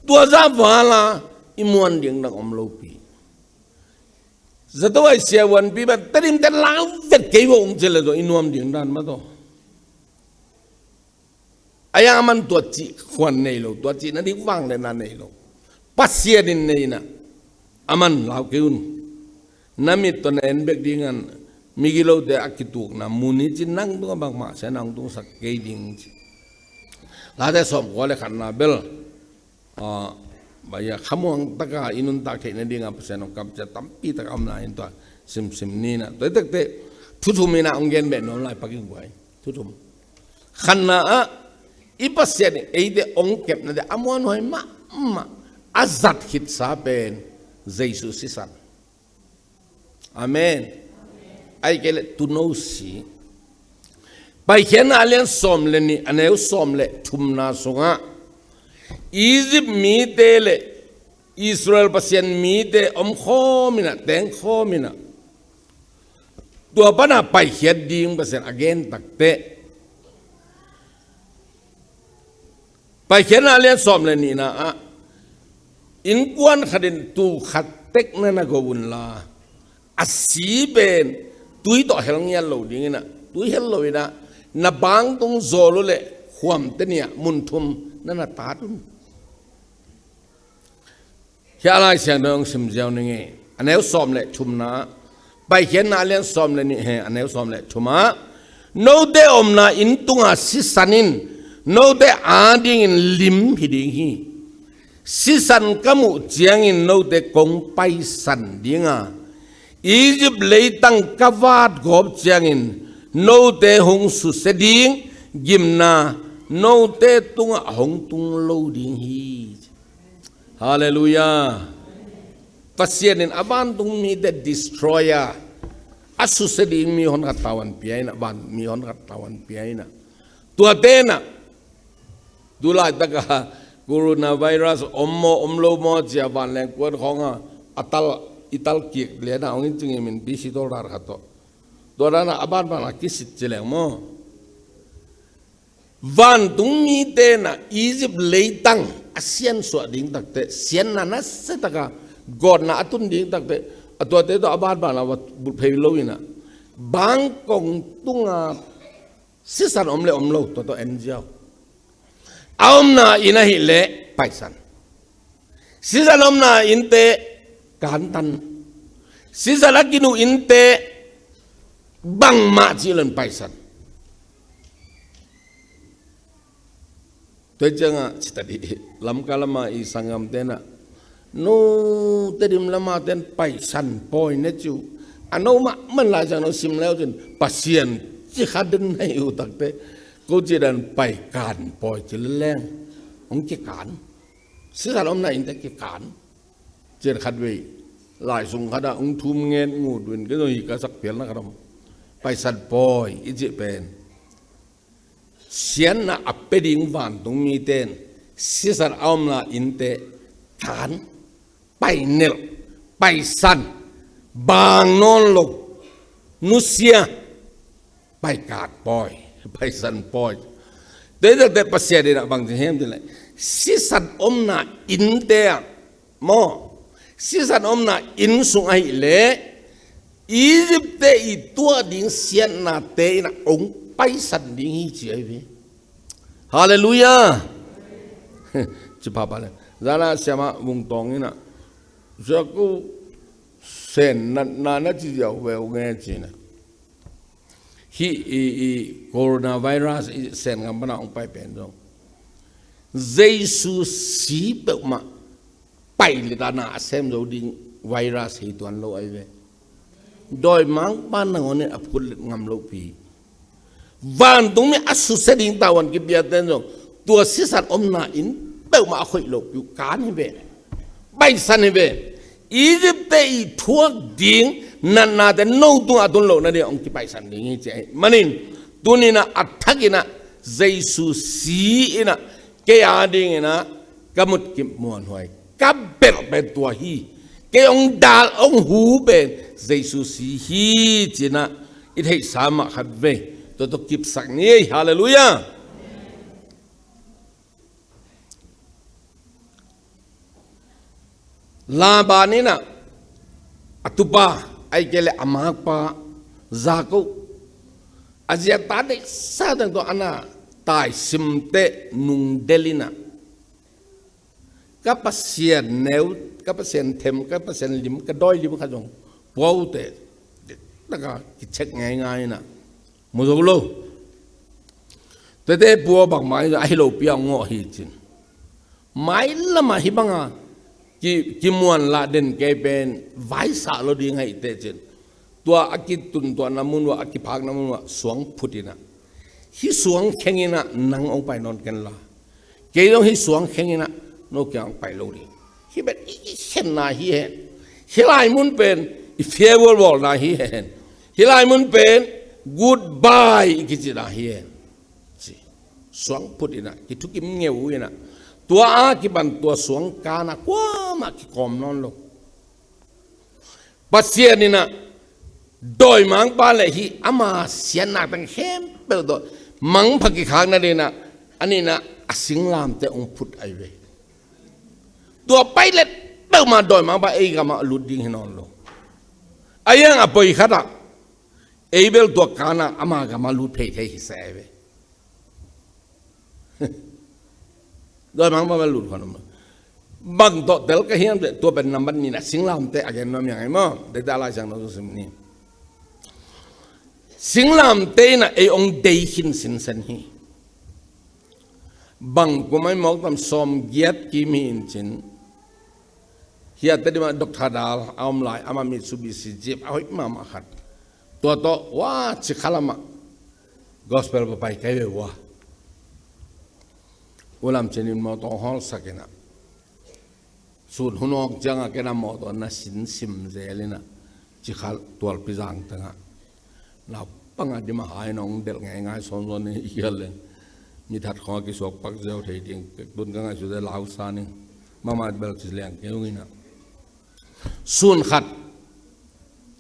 Tua zah vala i muan ding dang om lopi. Zato ai siavuanpi ban Tedim te lau vet kei vo ung ci le zaw i nuam ding dan mah tawh. A iang aman tua cih khuan nei lo, tua cih na dik vang le na nei lo. Pasian in nei na, aman lau kei un. Na mit tawh na en bek dingan migilote a kitukna mun hi ci nang tungah bangmah sia nang tungsak kei ding ci. Late sawmkua le khatna bel, ah, baia khamuang taka i nuntak theihna dinga Pasian hong kamcia tampi taka omna in tua simsim nina. Tua hi takte thu thum ina hong gen beh nuam lai paking buai. Thu thum. Khatna ah i Pasian in eite hong kepnate a muanhuai mahmah a zat khitsa pen Jesu sisan. Amen. Ai kei le tuno si. Paikhiatna a lian sawm le nih a neu sawm le thumna sungah Egypt mite le Israel Pasian mite om khawm ina, teng khawm ina, tua pana paikhiat ding Pasian a gen takte Paikhiatna a lian sawm le nihna ah innkuan khatin tuu khat tek na na go unla a si pen tui tawh hel ngiat lo ding in ah, tui hel lo in ah, na bangtung zawl uh leh khuamte ni-ah mun thum na na tat un. Hih a Lai Siangtho hong sim ziau ning ei. A neu sawm le thumna, Paikhiatna a lian sawm le nih, he, a neu sawm le thum ah, note omna inn tunga sisan in note adingin lim hi ding hi. Sisan ka muh ciangin note kong paisan ding a, Egypt leitang ka vat gawp ciangin note hong susia ding gimna note tungah hong tung lo ding hi. Halleluiah. Pasian in a vantung mite destroyer, a susia ding mihon khat tavuan pia in ah, van mihon khat tavuan pia in ah, tuate in ah, tu laitak a coronavirus om maw om lo maw ci-a vanleng kuan khawng a, a tal, i tal kik lian a hong in ci ngei min, B C dollar khat tawh. Tua dan a a banban a kisit ci leng maw. Vantung mite in ah Egypt leitang a siansuah ding takteh, sianna nasia tak a gawtna a tun ding takteh, a tuate tawh a banban a va bulh phei lo in ah, bangkong tunga sisan om le om lo, tua tawh en ziau. A omna inn ahih leh paisan. Sisan omna innte kantan. Sisan a kinu innte bangmah cih lo in paisan. Tua ciangah cita dih, Lamka lama i sanggamte in ah, no Tedim lama ten paisan pawi ne ci uh. A no mahmah lai ciang no sim leu cin, Pasian ci kha den nei uh takteh, ko ci dan paikan pawi ci leleng hong kikan. Sisan omna innte kikan. Cian khat vei, lai sung khat ah hong thum ngen ngut uh in, kei zong hi ka sak phialna khat om. Paisan pawi i cih pen, sianna a pia ding vantung mite in sisan a omna innte tan, painelh, paisan, bang nawn lo, nusia, paikan pawi, paisan pawi. Tua hi takteh Pasian in ah bang ci hiam cih leh, sisan omna innte ah maw, sisan omna inn sung ahih leh Egypt-te i tuah ding siatnate in ah hong paisan ding hi ci ahi ve. Halleluiah. Ci phapha le. Zan a siamah Vung Tawng in ah, sia, ko Sen natna na ci ziau veu nge ci in ah. Hih i, i coronavirus i Sen gam pan a hong pai pen zong, Jesu si peuhmah paih leh a na a sem zo ding virus hi tuan lo ahi ve. Dawimangpa nangawn in a phut let ngam lohpi. Vantung mi a susia ding tavuan kipiate in zong, tua sisan omna inn peuhmah a khoih lohpi uh kan hi ve. Paisan hi ve. Egypt-te i thuak ding natnate no tungah a tun loh nading hong kipaisan ding hi ci ahih manin, tuni-in ah a thak in ah Jesu si in ah kei ading in ah ka mut kip muanhuai, ka belh pen tua hi. Kei hong dal hong hu pen Jesu si hi ci in ah i theihsa mah khat vei tua tawh kipsak ni ei. Halleluiah. Laban in ah a tupa, ahih kei leh a makpa Jakob, a zi a ta deihsa teng tawh a na taisimte nungdel in ah, ka Pasian neu, ka Pasian them, ka Pasian lim, ka dawi lim khat zong pua uh teh, tak a kicheck ngeingai in ah mu zo lo. Tuate pua bangmah in ah ahi lopi a ngawh hi cin. Mailam ah hih bang a ki, kimuanlah den kei pen vaisah lo ding ahih teh cin, tua a kituntuahna mun uah, a kiphakna mun uah suang phut in ah, hih suang kheng in ah nang hong pai nawn ken la, kei zong hih suang kheng in ah no kiang hong pai lo ding. Hih pen i, i khenna hi hen. Hih lai mun pen i fia vualvualna hi hen. Hih lai mun pen goodbye i kicihna hi hen, ci. Suang phut in ah, kithukim ngeu in ah, tua a kipan tua suang kan ah kuamah kikawm nawn lo. Pasian in ah dawimangpa leh hih ama siatna teng khempeuh tawh mangpha kikhakna ding in ah, a nih in ah a singlamteh hong phut ahi ve. Tua pai let peuhmah dawimangpa ei gam ah lut ding hi nawn lo. A hiang a poi khat ah Ei bel tua kana ama gama lut phei thei hi sa ve. Dawimangpa bel lut khuan om lo. Bang tawh tel ka hiam cih leh tua pen nambat nihna singlamteh a gen nuam hi hang ei maw. Deihte a Lai Siangtho zong sim ni. Singlamteh in ah ei hong dei khin sinsen hi. Bang kum ahi mawk tam sawmgiat kim hi in cin. Hiah Tedim ah Doctor Dal a om lai, amah Mitsubishi Jeep a hoih mahmah khat. Tua tawh, wa, Cikha lamah gospel va pai kei ve ua. U Lam Cin in mawtaw hawlsak in ah, sun hun awk ciangah ken a mawtaw na sin sim zel in ah, Cikha tualpi zang tengah naupang a dim a hai in hong delh ngeingai sawnsawn in, i hial leng mi that khawng a kisuak pak ziau thei ding. Kek tun ka ngaihsut e, lau sa ning. Mahmah bel ci leng kei ung in ah, sun khat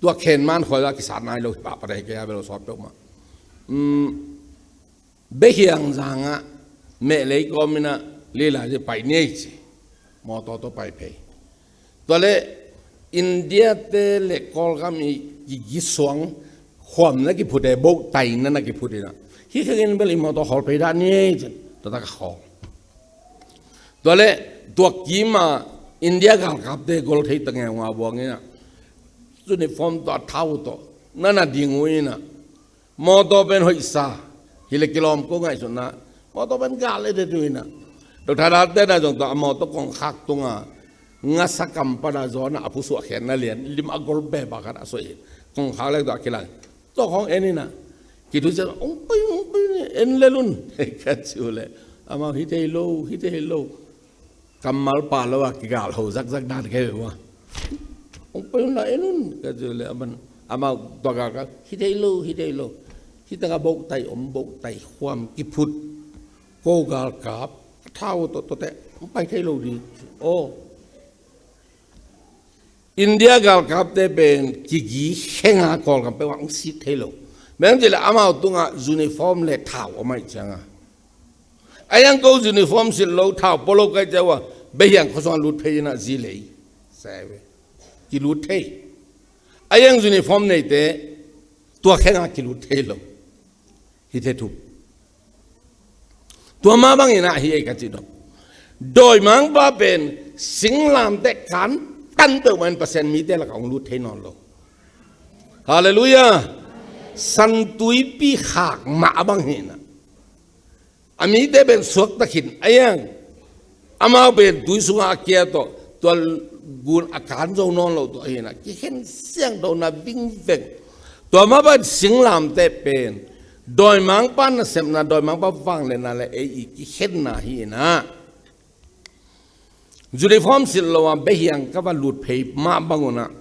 tua khen man khuai a kisat nai lo hi pahpah dai kei a bel sawt peuhmah. Behiang zangah mehlei kawm in ah lila ci pai ni ei ci. Mawtaw tawh pai phei. Tua leh India te le Kawlgam i kigisuang khuam na kiphut e, bohtaina na kiphut in ah, hih khengin bel i mawtaw khawl phei dah ni ei cin. Tua tak a khawl. Tua leh tua kima India galkapte gol thei ta ngeu nga buang in ah, uniform tawh a thau tawh na na ding uh in ah, mawtaw pen hoihsa hi leh kilawm ko ngaihsutna, mawtaw pen gal e te tu in ah, Doctor Dal te na zong tua a mawtaw kongkhak tunga ngasa kam pan a zawn a a pusuah khen na lian lim a gol beba khat a suah hi. Kongkhak lek tua a kilang. Tua khawng en in ah, kithu ciang, hong pai, hong pai ni, en lel un, ka ci uh leh, amau hi thei lo, hi thei lo. Kammal pha lo a kigal ho zakzak dan kei ve ua. Hong pai un la en un, ka ci uh leh, amau tua galkap, hi thei lo, hi thei lo. Hih tengah bohtai om, bohtai khuam kiphut. Ko galkap, a thau tawh, tawh teh, hong pai thei lo ding. Aw. India galkapte pen kigi khenga Kawlgam peuh ah hong sik thei lo. Bang ci leh amau tungah uniform le thau om ahih cianga, a hiang ko uniform silh lo, thau pua lo ka hih ciang ua, Behiang khuasung lut phei in ah zi lei sa ve. Kilut thei. A hiang uniform neite tua khenga kilut thei lo. Hi thei thup. Tua mah bangin ah hi ei ka cih dong. Dawimangpa pen singlamteh kantan peuhmah in Pasian mite lakah hong lut thei nawn lo. Halleluiah. Santuipi khak mah bang hi in ah, a mite pen suakta khin a hiang. Amau pen tui sungah a kia tawh, tua gun a kan zo nawn lo tawh hi in ah, kikhen siangthona vingveng. Tua mah bang singlamteh pen dawimangpa nasepna, dawimangpa vangliatna le ei i kikhenna hi in ah, uniform silh lo a Behiang ka va lut phei mah bang un ah,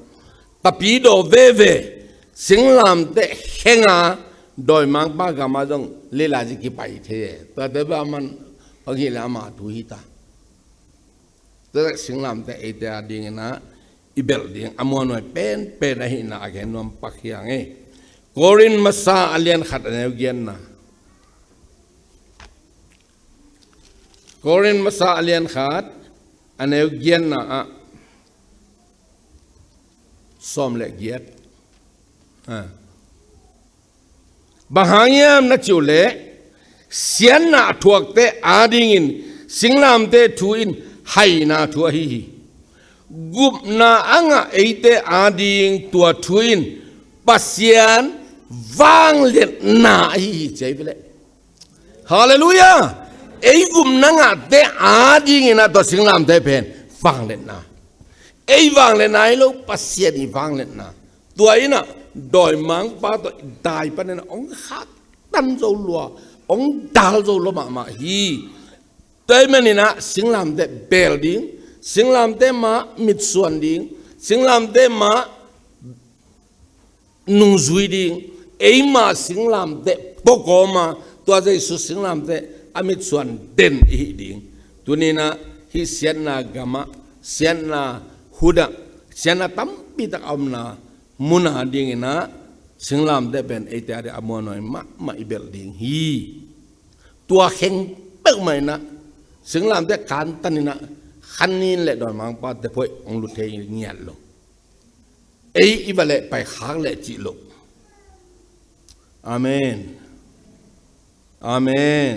tapidaw veve singlamteh khenga dawimangpa gam ah zong lila ci kipai thei e. Tuate bang a man bang hi leh ama thu hi ta. Tua singlamteh eite a dingin ah i belh ding a muanhuai penpen ahihna a gen nuam pak hi hang ei. Korin masa a lian khat a neu giatna. Korin masa a lian khat a neu giatna ah sawm le giat. Ah. Bang hang hiam na cih uh leh, siatna a thuakte adingin singlamteh thu in haina thu ahi hi. Gupna a ngah eite ading tua thu in Pasian vangliatna ahi hi ci hi ve leh. Halleluiah. Ei gupna ngahte adingin ah tua singlamteh pen vangliatna. Ei vangliatna hi lo, Pasian i vangliatna. Tua in ah dawimangpa tawh dai panin ah hong khaktan zo lua, hong dal zo lua mahmah hi. Tua ahih manin ah singlamteh bel ding, singlamteh mah mitsuan ding, singlamteh mah nungzui ding, eima singlamteh pua kawma, tua Jesu singlamteh a mitsuan den i hih ding. Tuni in ah hih siatna gamah, siatna hutah, siatna tampi tak a omna mun a dingin ah singlamteh pen eite a ding a muanhuai mahmah i belh ding hi. Tua kheng peuhmah in ah singlamteh kantan in ah khanin le dawimangpa tephoih hong lut thei ngiat lo. Ei i va leh pai khak leh cih loh. Amen. Amen.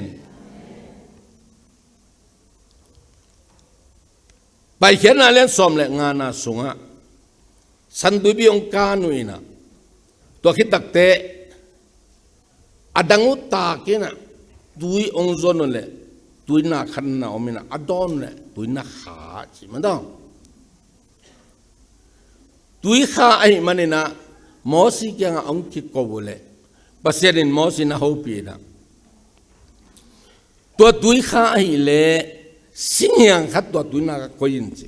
Paikhiatna lian sawm le ngana sungah San Tuipi hong kan uh inah, tua khit takteh a dang uh tak inah tui hong zuan uh leh tuina khatna om inah a dawn uh leh tuina kha ci man dong. Tuikha ahih maninah Mosi kiangah hong kiko uh leh Pasian in Mosi na hopih inah, tua tuikha ahih leh singhiang khat tua tuina ka koih in ci.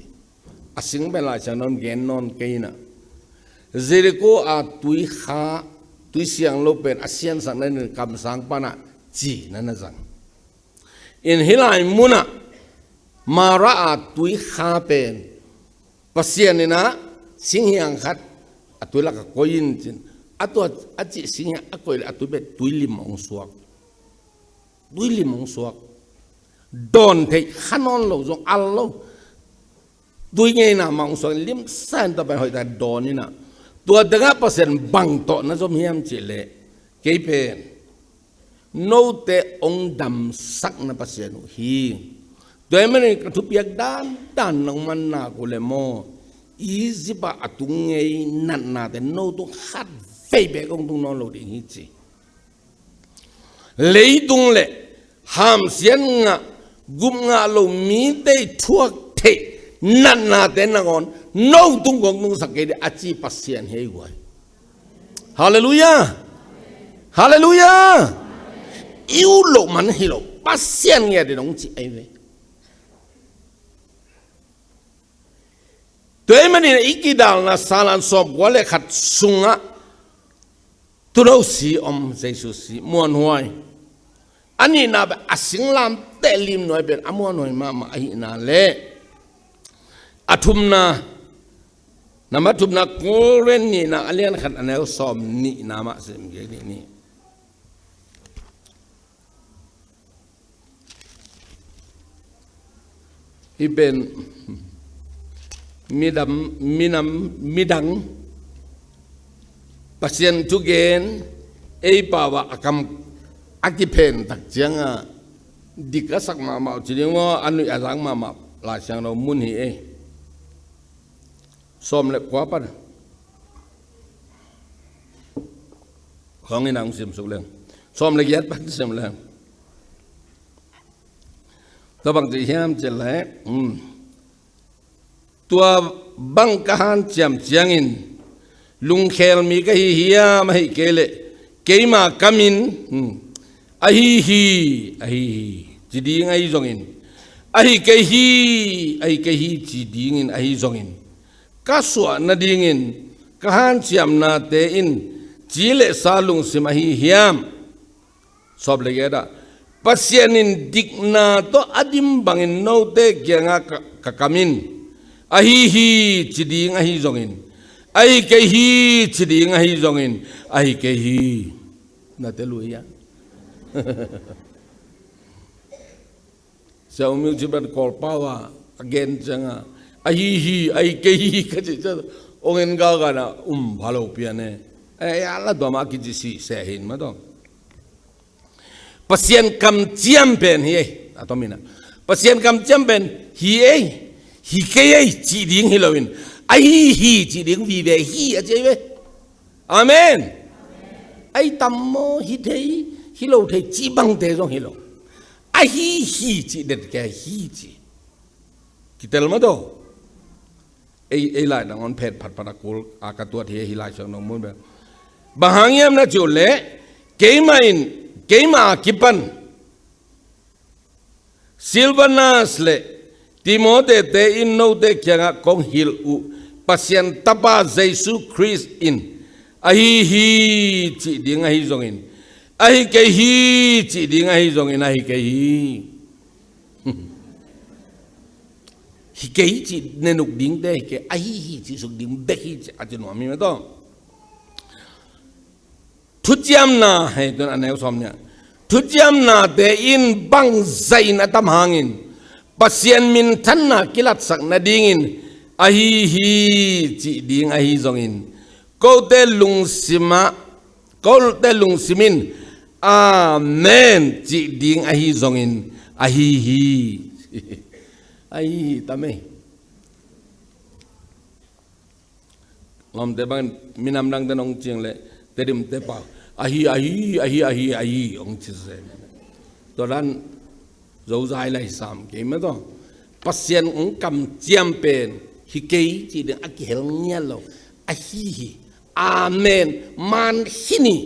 A sing pen Lai Siangtho in gen nawn kei inah, Jeriko a tuikha, tui siang lo pen a siansak na ding kamsang panah ci na na zang. In hih lai munah Mara a tuikha pen Pasian inah singhiang khat a tui lakah koih in cin. A tua a cih singhiang a koih leh a tui pen tuilim hong suak. Tuilim hong suak. Dawn theih kha nawn lo zong al lo. Tui ngeina mah hong suak in limsa in tua pen hoihtak dawn inah. Tua dangah Pasian bang tawh na zom hiam cih leh, kei pen note hong damsakna Pasian uh hi. Tua ahih manin ka thupiak dandan nong man nak uh leh maw, Egypt ah a tung ngei natnate no tung khat vei bek hong tung nawn lo ding hi ci. Leitung le hamsiat ngah, gup ngah lo mite i thuak theih natnate nangawn no tung kong tungsak kei ding a ci Pasian hi ei guai. Halleluiah. Halleluiah. I ut loh man hi lo, Pasian ngiat in hong cih ei ve. Tua ahih manin i kidalna Salan sawmkua le khat sungah tuuno si om, Jesu si, muanhuai. A nihna pen a singlamteh limnuai pen a muanhuai mahmah ahihna le a thumna, nama thumna Korin nihna a lian khat a neu sawm nihna mah sim kei ni. Hih pen midam, minam, midang Pasian thugen ei pau ah a kam a kiphen tak ciangah dik a sak mahmah uh ci ding maw, a nuih a zak mahmah Lai Siangtho mun hi ei. Sawm le kua pan. Khawng in ang sim suk leng. Sawm le giat pan sim leng. Tua bang ci hiam cih leh, um, tua bang ka hanciam ciangin lungkhel mi ka hi hiam, ahih kei leh keima kam in, um, ahi hi, ahi hi ci ding ahi zongin, ahi kei hi, ahi kei hi ci dingin ahi zongin, ka suah nadingin ka hanciamnate in ci le sa lungsim ahi hiam? Sawm le giat ah, Pasian in dikna tawh a dim bangin note kiangah ka, ka kam in, ahi hi ci ding ahi zongin, ahi kei hi ci ding ahi zongin, ahi kei hi. Nate lui a. Sia U Myo Cip dan Kawlpau a, a gen ciangah, ahi hi, ahi kei hi ka cih ciang, ong en galgal na, um, pha lo pian e. Eh, a la tua mah a kici sih seh hin mah tawh. Pasian kamciam pen hi ei, a tom in ah. Pasian kamciam pen hi ei, hi kei ei, cih ding hi loin, ahi hi, cih ding vive hi, a ci ei ve. Amen. Ahi tam maw, hi thei, hi lo thei, cih bangte zong hi lo. Ahi hi, cih det kei hi, cih. Kitel mah tawh. Ei, ei lai nangawn phet phat pan a kul a ka tuat hi, hi Lai Siangtho mun bel. Bang hang hiam na cih uh leh, keimah in, keimah a kipan Silvanus le Timote te in note kiangah kong hilh uh Pasian Tapa Jesu Khrist in, ahi hi cih ding ahi zongin, ahi kei hi cih ding ahi zongin, ahi kei hi. Hi kei cih nenuk dingte hi kei, ahi hi cih suk ding bek hi cih a ci nuam hi mah tawh. Thuciamna, hei, tun a neu sawm nih. Thuciamnate in bangzah in a tam hangin Pasian minthanna kilatsak nadingin, ahi hi cih ding ahi zongin, kote lungsimah Ka ulhte lungsim in, "Amen," cih ding ahi zongin, "Ahi hi." Ahi hi, tam ei. Lawmte bangin minam dangte nong cing leh, Tedim te pau, "Ahi, ahi, ahi, ahi, ahi," hong ci se. Tua dan zozai lai sam kei mah tawh. Pasian hong kamciam pen hi kei cih ding a kihel ngiat lo. "Ahi hi. Amen. Man hi ni.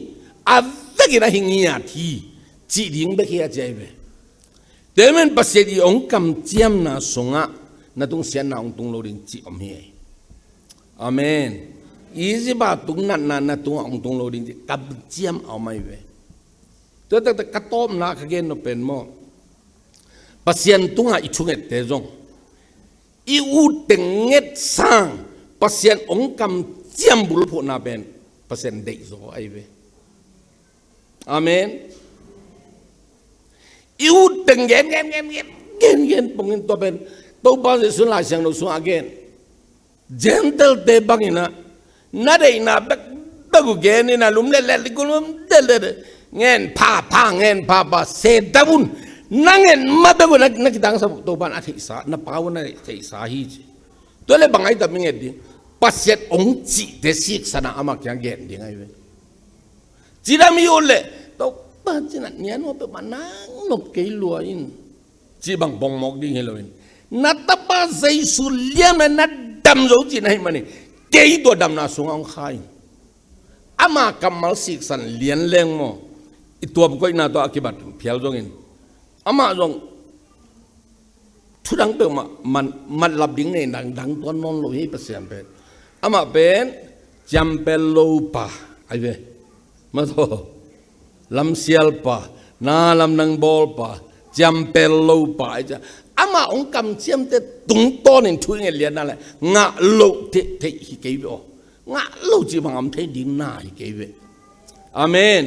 A vekin ahi ngiat hi," cih ding bek hi a ci ahi ve. Tua ahih manin Pasian i hong kamciamna sungah na tung siatna hong tung lo ding cih om hi. Amen. Egypt a tung natna na tungah hong tung lo ding cih kamciam a om ahi ve. Tua taktak ka tawpna ka gen nop pen maw, Pasian tungah i thungette zong, i utteng nget sang Pasian hong kamciam bulphuhna pen Pasian deihzaw ahi ve. Amen. I utteng gen, gen, gen, gen, gen, gen pongin tua pen Topa Jesu Lai Siangtho sungah a gen. Gentile te bangin ah, na deihna bek, bek uh gen in ah, lum let let, likulum let let, ngen pha pha, ngen pha pha, se dam un. Na ngen ma bek uh na, na kitangsap uh Topa in a theihsa, na pau uh na theihsa hi ci. Tua leh bang ahi tam i nget ding? Pasian hong cihte siksan a amah kiang gen ding ahi ve. Cidam hi uh leh, Topa cih na nian uh peuhmah nang nop kei lua in, cih bang pongmawk ding hi loin, na tapa Jesu lian na dam zo cihna ahih manin, kei tua damna sungah hong kha in. Ama kammal siksan lian leng maw, i tuam koihna tawh a kibat phial zongin, amah zong thu dang peuhmah man, matlap ding nei dang, dang tuan nawn lo hi. Pasian pen, amah pen ciampel lopa ahi ve. Mah tawh, lamsialpa, na lamdang bawlpa, ciampel lopa ahi ciang, amah hong kamciamte tungtawnin thu i nget liatna leh ngah loh theih, theih hi kei ve aw. Ngah lo cih bang om thei ding na hi kei ve. Amen.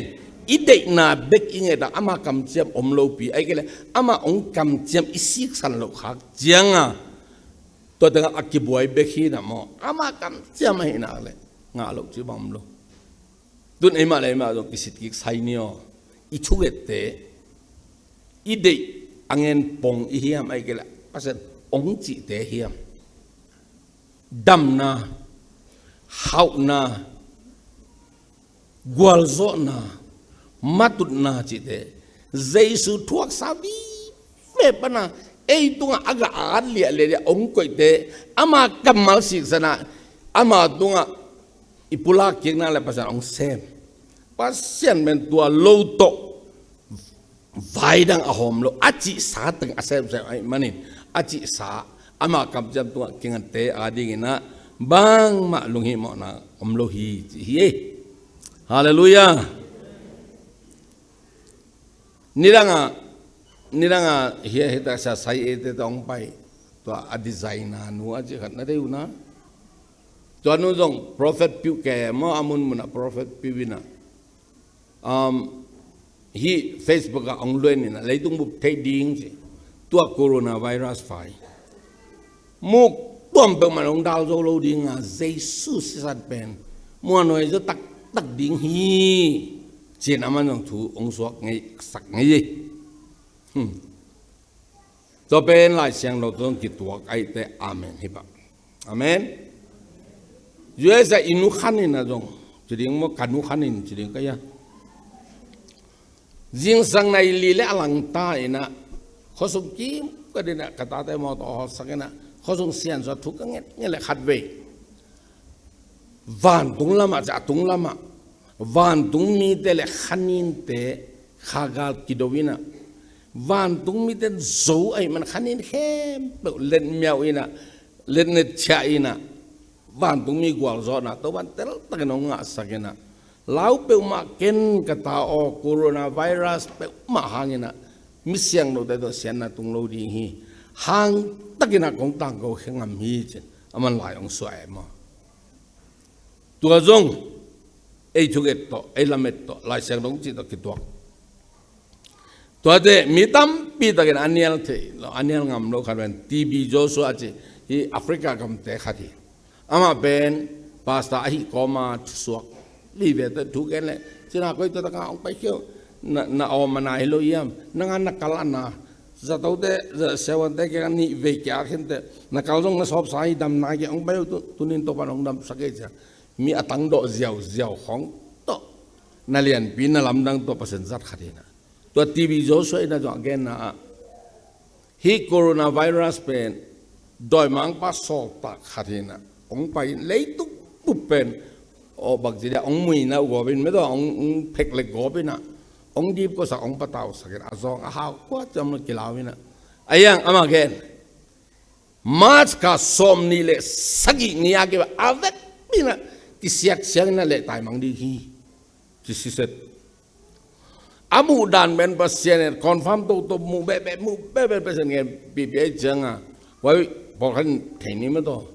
I deihna bek i nget a, ama kamciam om lopi, ahih kei leh ama hong kamciam i siksan loh khak ciang a, tua tengah a kibuai bek hi na maw, ama kamciam ahih nak leh ngah lo cih bang om lo. Tun eimah leh eimah zong kisit kik sai ni aw. I thungette, i deih a ngen pong i hiam, ahih kei leh Pasian hong cihte hiam? Damna, hauhna, gualzawhna, matutna cihte, Jesu thuaksa vive pana ei tungah a gah at liahliah hong koihte, ama kammal siksan a, ama tungah i pulak kikna leh Pasian hong sem. Pasian pen tua lo tawh vai dang a hawm lo, a cihsa teng a semsem ahih manin, a cihsa, ama kamciam tungah kingatte a dingin ah bangmah lunghihmawhna om lo hi, ci hi. Halleluiah. Nidang a, nidang a, hia, hia taksa sai eite tawh hong pai, tua a designer nu a cih khat na thei uh na. Tua nu zong prophet piu kei maw, a munmun ah prophet piu in ah, um, hih Facebook ah hong luan in ah, leitung bup theih ding ci. Tua coronavirus fai muk tuam peuhmah hong dal zo lo ding a, Jesu sisan pen muanhuai zaw taktak ding hi, ci-in aman zong thu hong suak ngei, sak ngei hi. Hmm. Tua pen Lai Siangtho tawh zong kituak ahih teh, amen hi pah. Amen. U S a i nu khan in ah zong, ci ding maw, ka nu khan in ci ding ka hia. Zingsang nai li leh a langta in ah, khuasung kim ka ding ah, ka tate mawtaw hawlsak in ah, khuasung siansuah thu ka nget nget leh khatvei vantung lamah, ci a tung lamah, vantung mite leh khaninte khagal kido in ah, vantung mite zo ahih man khanin khempeuh letmiau in ah, letnet chiah in ah, vantung mi gualzawhna Topa'n teltakin hong ngahsak in ah, lau peuhmah ken ka ta aw, coronavirus peuhmah hangin ah mi siangthote tawh siatna tung lo ding hi, hangtakin ah kong tangko khe ngam hi, ci-in aman lai hong suah e maw. Tua zong ei thunget tawh, ei lamet tawh, Lai Siangtho cih tawh kituak. Tuate mi tampi takin a nial thei lo, a nial ngam lo khat pen T B Joshua ci, hih Africa gamte khat hi. Amah pen pastor ahih kawma thusuak vive tawh, thu gen leh Sina koi tua taka ong pai khiau. Na, na om a na hi lo iam. Na nga na kal a na. Za to te, za sewan te ke ni ve kia khin te. Na kal zong na sop sa hi dam na ke ong pai tu, tunin to pan ong dam sa ke cia. Mi a tang do ziau, ziau khong to. Na lian pi na lam dang to pasen zat khat hi na. Tua T B Joshua ina zong a gen na a. Hih coronavirus pen dawimangpa sawltak khat hi na. Ong pai in leitung bup pen. O bak zidia ong mui na gawp in medo ong, ong phek le gawp in a. Ong dip ko sak ong patau sak in a zong a hau kua ciam lo kilau in a. A yang ama gen. March ka sawm ni le sagih ni a kiba a vek in a. Kisiak siang in a le taimang di hi. Kisiset. A muh dan ben Pasian en confirm to to muh bebe muh bebe Pasian ngen pipi ai cianga. Wai pawlkhat thei ni ma to.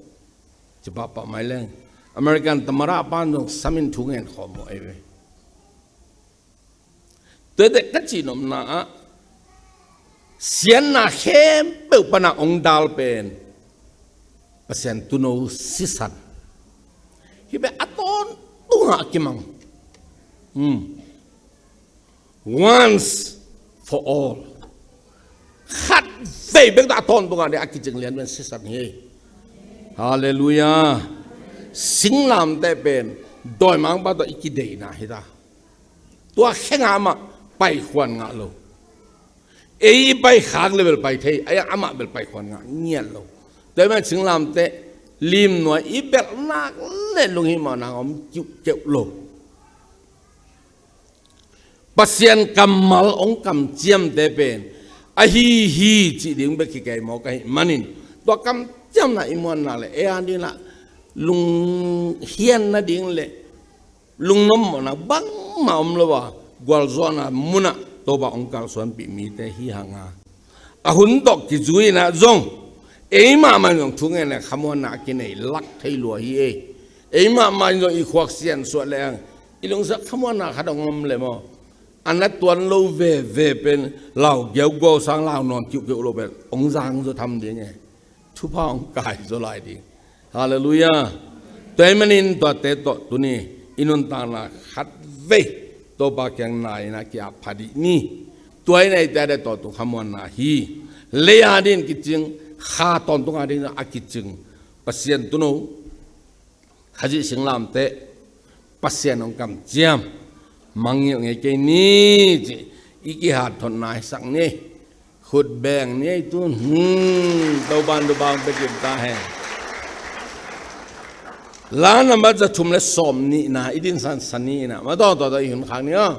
Ci papa mai leng American tamara pan dong samin thu ngen khawm mo ai ve. Tuate ka ci nomna ah sianna khempeuh pana ong dal pen Pasian tuno sisan. Hi be a tawntunga a kimang. Hmm. Once for all. Khat vei bek dah a tawntunga deh a kicing lian ben sisan hi. Halleluiah. Singlamteh pen dawimangpa tawh i kideina hi ta. Tua khenga amah paikhuan ngah lo. Ei i paikhak le bel pai thei, a yang amah bel paikhuan ngah ngiat lo. Tua i man singlamteh limnuai i belhnak le lunghimawhna om kiuhkeuh lo. Pasian kammal ong kamciamte pen ahi hi cih ding bek kikei mawk ahih manin tua kamciamna i muanna le ei a dingah lunghian nading le lungnommawhna bangmah om lo a gualzawhna munah Topa ong kalsuanpih mite hi hanga a hun tawh kizui inah zong eimah mah in zong thu ngen le khamuanna a kinei lak thei lua hi ei. Eimah mah in zong i khuak siansuah le ang i lungsak khamuanna khat ong om le maw? A na tuan lo veve pen lau giauguau sang lau nawn kiuhkeuh lo pen ong zang zaw tham ding e. Thupha ong kai zaw lai ding. Halleluiah. Tua i manin tuate tawh tuni i nuntakna khat vei Topa kiang nai inah ki-ap pha dih ni. Tua i nai te a deh tawh tu khamuanna hi. Lei a dingin kicing kha tawntunga dingin a kicing Pasian tuno Khazih singlamteh Pasian ong kamciam mangngilh ngei kei ni ci i kihat thotna hisak ni. Khut beng ni ei tun hmm Topan Topa ong pia kim ta hen. La nambat za thum le sawm nihna i dinsan sani inah ma tawtawtaw i hun khak ni aw.